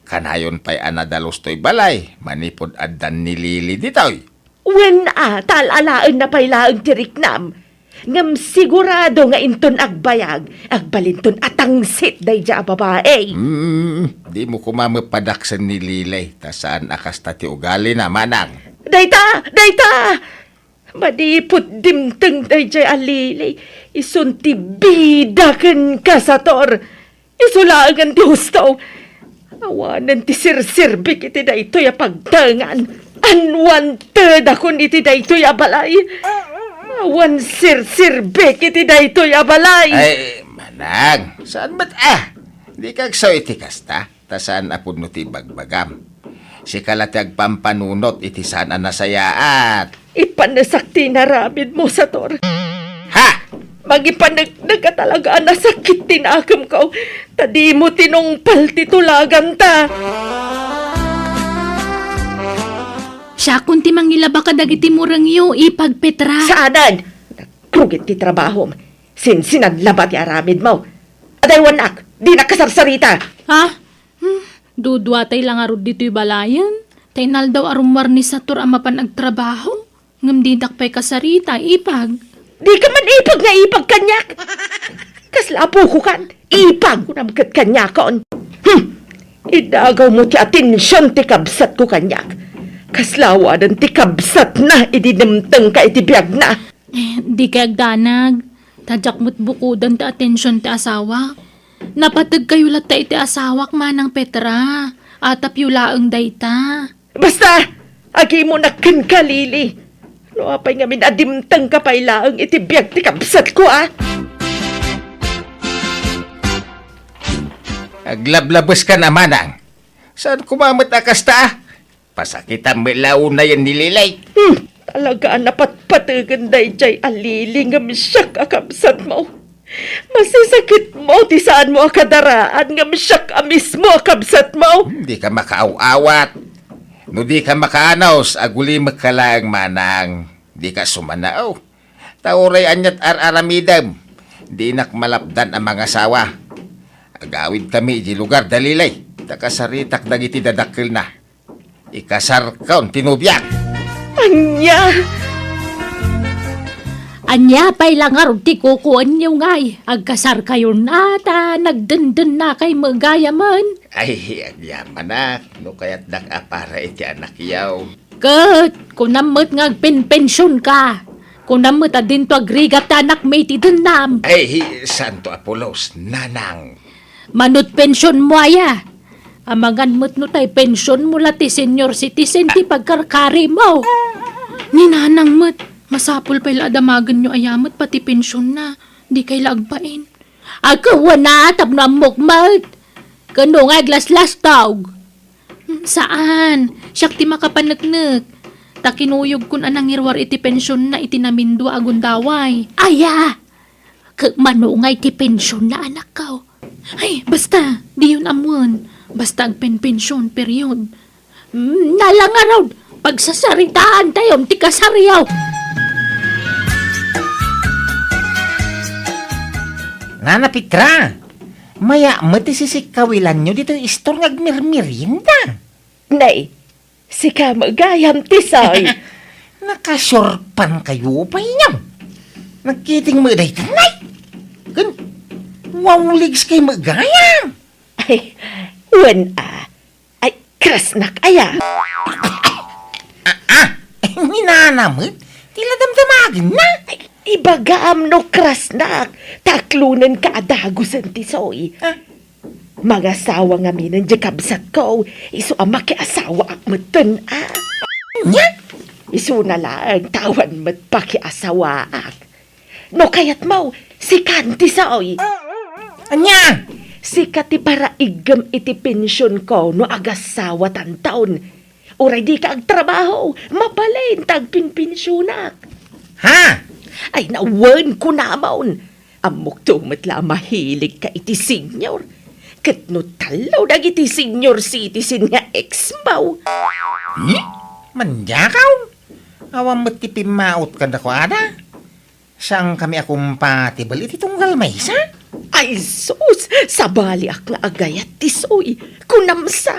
Kanayon pay a nadalus toy balay manipud addan ni Lily ditoy. Wen a, ta al-alaenna pay laeng ti riknam. Ngem sigurado nga inton agbayag, agbalinton a tangsit daydiay a babai. Hmm, dimo koma met padaksen ni Lily, ta saan a kasta ti ugalina, manang. Dayta! Dayta! Manipud dimteng daydiay a Lily, isun ti bida kenka, Sator. Isu laengen ti husto. Awanen ti sirserbik iti daytoy a pagtengan. Unwanted-akon iti daytoy a balay. Awan sirserbik iti daytoy a balay. Ay, manang, saan met a? Dika agsaw iti kasta, ta saan a pudno ti ibagbagam. Sika la ti agpampanunot iti saan a nasayaat. Ipanesak ti inaramidmo, Sator. Ha? Mangipaneknek a talaga a nasakit ti nakemko, ta dimo tinungpal ti tulaganta. Siakon ti mangilaba kadagiti murengyo, Ipag Petra. Saanen! Nagrugit ti trabahom. Sinsinan laba ti aramidmo. Adaywannak, dinak kasarsarita. Ha? Hmm, duduatay la ngarud ditoy balayen. Ta inaldaw a rummuar ni Sator a mapan agtrabaho. Ngem didak pay kasarita, Ipag. Dika man ipag nga ipag kaniak. Kasla apokokan, ipag kunam ket kaniakon. Hmm. Idagawmo ti atension ti kabsatko kaniak. Kasla awanen ti kabsatna idi nemtengka iti biagna. Eh, dika agdanag. Ta diak met bukoden ti atension ti asawak. Napategkayo latta iti asawak, Manang Petra. Atapyo laeng dayta. Basta, agimonak kenka, Lily. No apay ngamin a dimtengka pay laeng iti biag ti kabsatko, a? Aglablabeska, manang. Saan koma met a kasta, a? Pasakitam met la unayen ni Lily. Hmm, talaga a napatpategen daydiay a Lily ngem siak a kabsatmo. Masisakitmo ti saanmo a kadaraan ngem siak a mismo a kabsatmo. Dika makaaw-awat. No dika makaanus, agulimekka laeng, manang. Dika sumanaw. Ta uray aniat ar-aramidem, dinak malapdan a mangasawa. Agawidkami idiay lugar da Lily, ta kasaritak dagiti dadakkelna. Ikasarkon ti nobiak. Ania? Ania pay la ngarud ti kukuenyo ngay? Agkasarkayon a ta nagdendennakay met gayamen. Ay, agyamanak, no kayatdak a para iti anakyo. Ket kunam met nga agpenpensionka. Kunam met a dinto agrigat ti anakmi iti dennam. Ay, santo a pulos, nanang. Mano't pensionmo aya? Amangan met no tay pensionmo la ti senior citizen ti pagkarkarimo. Ni nanang met, masapul pay la a damagenyo aya met pati pensionna. Dikay la agbain. Agkuana tapno ammok met. Ken no nga aglaslastog. Hmm, saan? Siak ti makapaneknek. Ta kinuyogkon a nangiruar iti pensionna iti namindua a gundaway. Aya! Ket mano ngay ti pensionna, anakko? Ay, basta, diyon ammoen. Basta agpenpension, period. Hmm, nalangarod, pagsasaritaantayon ti kasaryo. Nana Petra, maya met ti sisikkawilanyo ditoy istor nga agmirmirienda. Nay, sika met gayam, Tisoy. Nakasurpankayo pay niyo. Nagkiting met dayta, nay. Ken, wawligskay met gayam. Ay, wen a. Ay, krasnak aya. Ah, ah. Ni nana met, ti la damdamagenna. Ay, ibagam no krasnak, ta aklonenka a dagusen, Tisoy. Ah. Mangasawa ngaminen diay kabsatko, isu a makiasawaak metten, a. Nya? Isuna laeng ta awan met pakiasawaak. No kayatmo, sikan, Tisoy. Ania? Sika ti paraiggem iti pensionko no agasawatanton. Uray dika agtrabaho, mabalin ta agpenpensionak. Ha? Ay, nawen, kunamon. Ammokto met la a mahiligka iti senior. Ket no tallo dagiti senior citizen nga ex-mo. Hmm? Mandiakaw? Awan met ti pimmaot kadakuada. Saankami a compatible iti tunggal maysa? Ay sus! Sabaliak nga agayat, Tisoy. Kunam sa,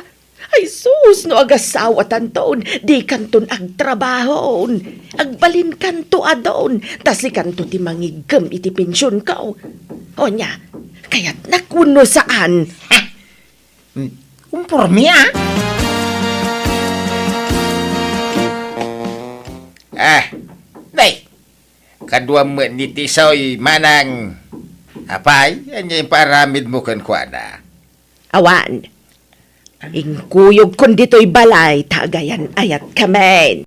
ay sus, no agasawatanton, dikanton agtrabahon. Agbalinkanto adun, ta sikanto ti mangiggem iti pensionko. Onya, kayatnak wenno saan? Ha? Hmm, kumporme, ah. Ah, nay, kaduam met ni Tisoy, manang. Apay, ania impaaramidmo kenkuana? Awan. Inkuyogkon ditoy balay ta agayan-ayatka met.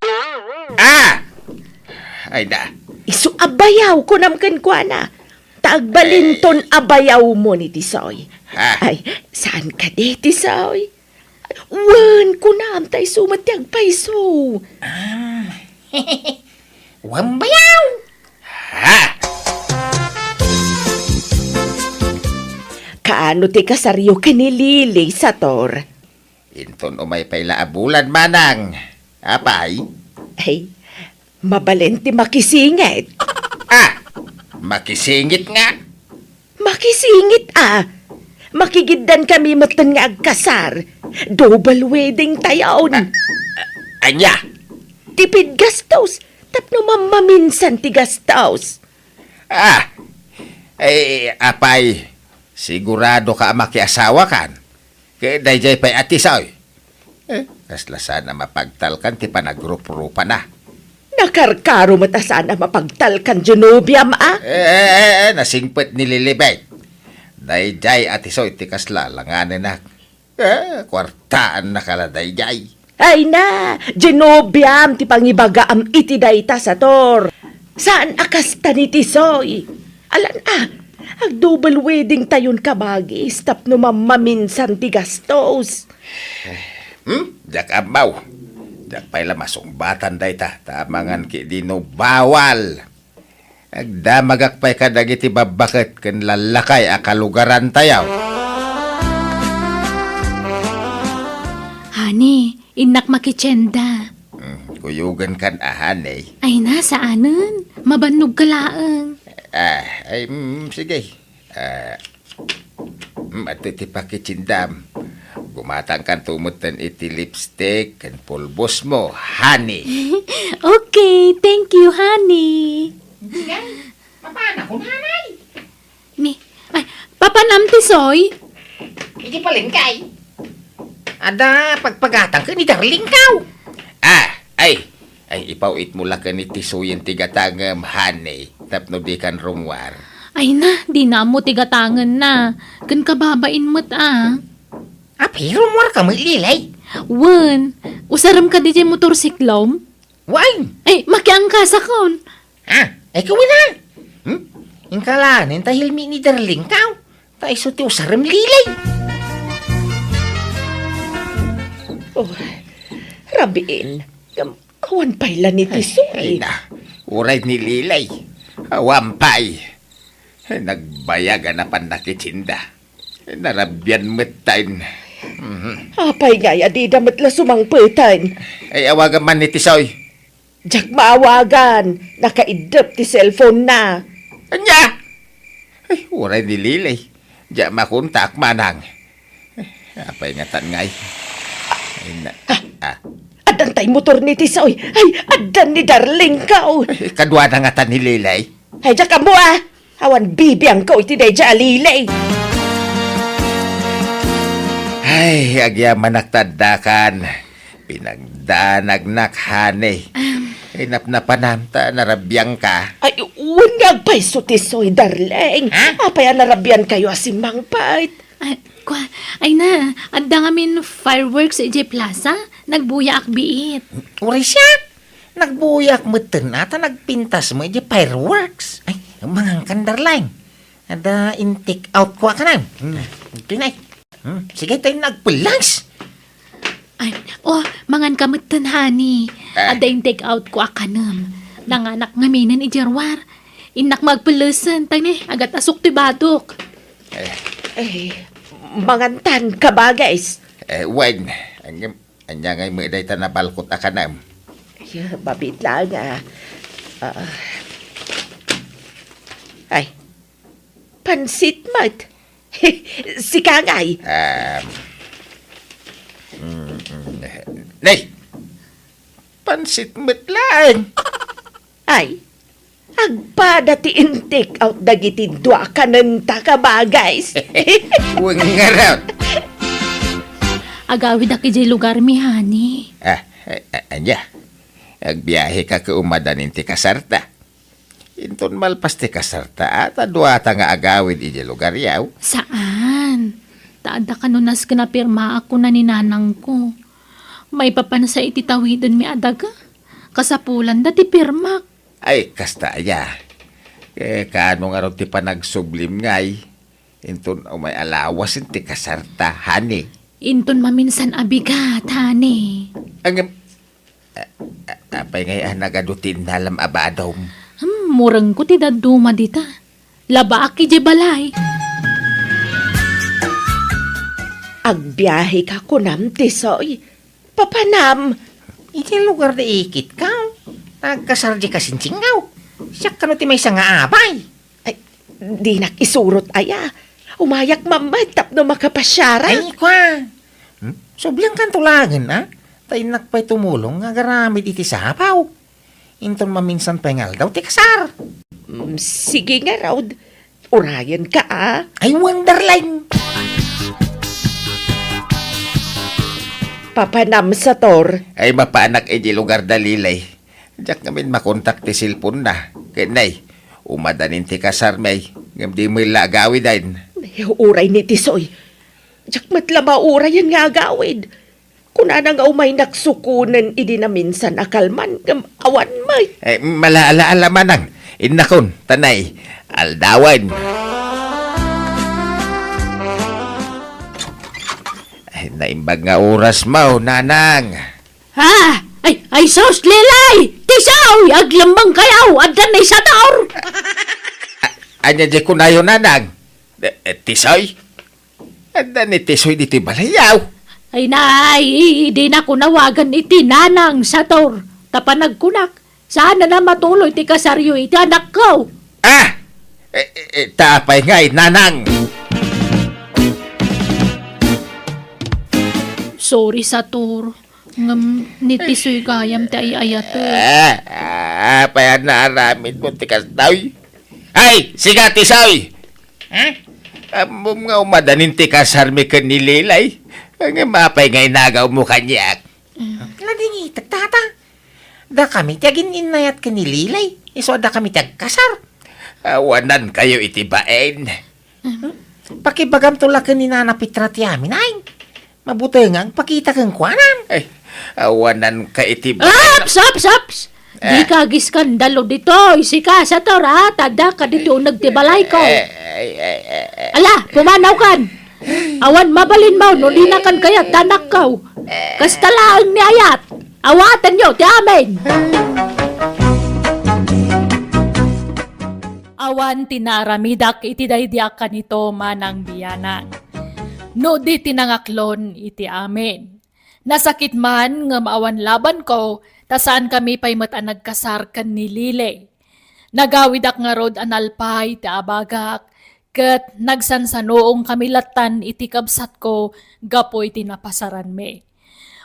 Ah! Ay da. Isu a bayaw, kunam kenkuana. Ta agbalinton a bayawmo ni Tisoy. Ha? Ay, saan kadi, Tisoy? Wen, kunam, ta isu met ti agpayso. Ah. Wen bayaw! Ha? Kaano ti kasaryo ken ni Lily, Sator? Inton umay pay la a bulan, manang. Apay? Ay, mabalin ti makisingit. Ah! Makisingit nga? Makisingit a. Makigiddan kami metten nga agkasar. Double wedding tayon. Ah, ah, ania? Tipid gastos. Tapno mammaminsan ti gastos. Ah, eh, apay, sigurado ka a makiasawa kan? Ket daydiay pay a Tisoy. Eh, kasla saan a mapagtalkan ti panagruprupana. Nakarkaro met a saan a mapagtalkan, Genobiam, a? Eh, eh, eh, eh, nasingpet ni Lilibet. Daydiay a Tisoy ti kasla langanenak. Eh, kuartaan na kala daydiay. Ay na, Genobiam ti pangibagaam iti dayta, Sator. Saan a kasta ni Tisoy? Alan a, ag-double wedding tayon kabagis tapno mammaminsan ti gastos. Hmm? Diak ammaw. Diak pay la masungbatan dayta, ta amangan ketdi no bawal. Agdamagak pay kadagiti babbaket ken lallakay a kalugarantayo. Honey, innak makitienda. Hmm, kuyogen kan a, honey. Ay na, saanen. Mabannogka laeng. Ah, ay, mm, sige. Ah, mm, adtoy ti pakitiendam. Gumatangkanto metten iti lipstick ken pulbosmo, honey. Okay, thank you, honey. Sige, mapana ko, nanay. Ni, ay, papanam, Tisoy? Iti palengke. Adda pagpagatang ken ni darlingko. Ah, ay, ay, ipawitmo la ken ni Tisoyen ti gatangem, honey, tapno dikan rummuar. Ay na, dina ammo ti gatangenna. Ken kababain met a. Apay, rummuarka met, Lilay? Wen, usarem kadi diay motorsiklom? Wen! Ay, makiangkasakon. Ah, ay, kawina. Hmm? Inkalanen ta helmet ni darlingko. Ta isu ti usarem, Lilay. Oh, rabiin. Ngem awan pay la ni Tisoy. Ay, ay na. Uray ni Lilay. Awan pay. Nagbayag a napan nakitienda. Narabian met tayon. Mhm. Apay ngay a dida met la sumangpeten? Ay, awagan man ni Tisoy. Diak maawagan. Nakaiddep ti cellphone na. Ania? Ay, uray ni Lilay. Diak makontak manang. Apay ngatan ngay? Ay, na, ah. Addan tay motor ni Tisoy. Ay, addan ni darlingko. Ay, kaduana ngatan ni Lilay. Ay, diak ammo a. Awan bibiangko iti daydiay a Lilay. Ay, agyamanak ta addakan. Pinagdanagnak, honey. Am. Ay, napnapanam ta narabiangka. Ay, wen nga agpayso, Tisoy, darling. Ha? Apay a narabiankayo a simmangpet? Ah, kua, ay na, adda ngamin fireworks idiay plaza. Nagbuyaak biit. Uray siak! Nagbuyaak metten a ta nagpintas mo idiay fireworks. Ay, mangankan, darling. Adda in-take out ko a kanan. Hmm, okay na eh. Hmm, sige tayo nagpellas. Ay, oh, manganka metten, honey. Ah. Adda in-take out ko a kanem. Nanganak ngaminen idiay ruar. Innak nga agpellesen, tangni, agat-asok ti badok. Eh, mangantan, kabagis. Eh, wen, anya, anya ngay met dayta nabalkot a kanam? Ay, mabiit laeng, ah. Ah. Ay, pansit met. Sika ngay. Um, mm, mm, nay, pansit met laeng. Ay, agpada ti in-take out dagiti dua a kanenta, kabagis. Wen ngarud. Agawidak idiay lugarmi, honey. Ah, a-, a-, ania? Agbiaheka ket umadanin ti kasarta. Inton malpas ti kasarta, ata duata nga agawid idiay lugaryo. Saan. Ta adda kano nasken a pirmaak, kuna ni nanangko. Maipapan sa iti tawidenmi a daga. Kasapulanda ti pirmak. Ay, kasta aya. Eh, kaano ngarud ti panagsublim ngay? Inton umay a lawasen ti kasarta, honey. Inton maminsan a bigat, honey. Ngem, a-, a-, apay ngay a nagadu ti innalam a badom? Hmm, murengko ti dadduma dita. Labaak idiay balay. Agbiaheka kunam, Tisoy. Papanam. Idiay lugar da ikitka. Nagkasar di kasinsingaw. Siak kano ti maysa nga abay. Ay, dinak isurot aya. Umayak man met tapno makapasiarak. Ay, kua. Hmm? Subliankanto laengen, a? Ta innak pay tumulong nga agaramid iti sapaw. Inton maminsan pay nga aldaw ti kasar. Mm, sige ngarud. Urayenka, a? Ay, wen, darling. Papanam, Sator. Ay, mapaanak idiay lugar da Lilay. Diak ngamin makontak ti cellphone-na. Ket nay, umadanin ti kasarmi, ngem di met la agawiden. Ay, uray ni Tisoy. Diak met la maurayen nga agawid. Kunana nga umaynak sukonen idi naminsan a kalman, ngem awan met. Eh, malaala-ala manang. Innakon, ta nay, aldawen. Ay, naimbag nga oras mo, nanang. Ha? Ay, ay, sus, Lilay! Tisoy! Aglemmengkayo! Adda ni Sator! A-, ania di kunayo, nanang? Eh, eh, Tisoy? Adda ni Tisoy ditoy balayyo. Ay, nay, dinak awagan iti nanang, Sator. Ta panagkunak, saan a matuloy ti kasaryo iti anakko. Ah! Eh, eh, eh, ta apay ngay, nanang? Sorry, Sator. Ngem ni Tisoy gayam ti ay-ayatek. Ah, ah, apay a naaramidmo ti kastoy? Ay, sika, Tisoy! Hmm? Ammom nga umadanin ti kasarmi ken ni Lilay. Ngem apay nga inagawmo kaniak? Nadingitek, tata. Dakami ti agin-innayat ken ni Lilay. Isu a dakami ti agkasar. Awanankayo iti bain. Hmm? Pakibagamto la ken ni Nana Petra ti amin, ay. Mabuteng nga agpakita kenkuana. Ay, awananka iti ba-, Aps, aps, aps! Eh. Dika agiskandalo ditoy, sika, Sator, a? Ta addaka ditoy uneg ti balayko. Eh, ay, ay, ay, ay. Ala, pumanawkan! Awan mabalinmo no dinakan kayat ti anakko. Kasta laeng ni ayat. Awatenyo ti amin! Awan ti naaramidak iti daydi a kanito, manang bianang. No di ti nangaklon iti amin. Nasakit man ngem awan labanko, ta saankami pay met a nagkasar ken ni Lily. Nagawidak ngarud a nalpay ti abagak, ket nagsansanuongkami lattan iti kabsatko gapu iti napasaranmi.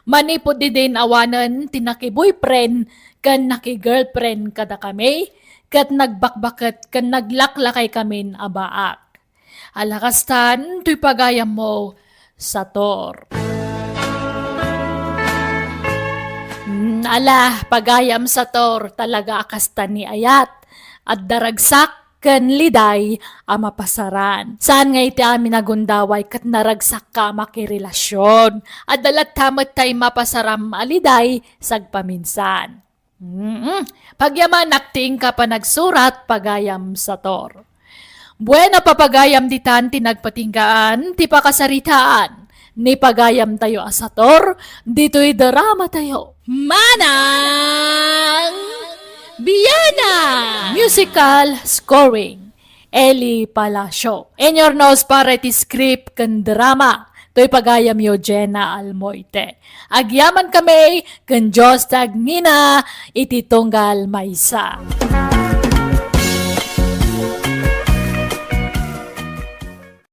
Manipud idin awanen ti naki-boyfriend ken naki-girlfriend kadakami, ket nagbakbaket ken naglaklakaykamin a baak. Ala kastan, toy pagayammo, Sator. Mm, ala, pagayam, Sator, talaga a kasta ni ayat. Adda ragsak ken Liday a mapasaran. Saan nga iti amin a gundaway ket naragsakka a makirelasion. Adda latta met tay mapasaram a Liday sagpaminsan. Mm-mm. Pagyamanak ti inka panagsurat, pagayam, Sator. Bueno, papagayam, ditan ti nagpatinggaan ti pakasaritaan ni pagayamtayo a Sator ditoy dramatayo. Manang! Biana! Musical scoring, Eli Palacio. Inyurnos para iti script ken drama, toy pagayamyo, Jenna Almoite. Agyaman kami ken Dios ti agngina iti tunggal maysa.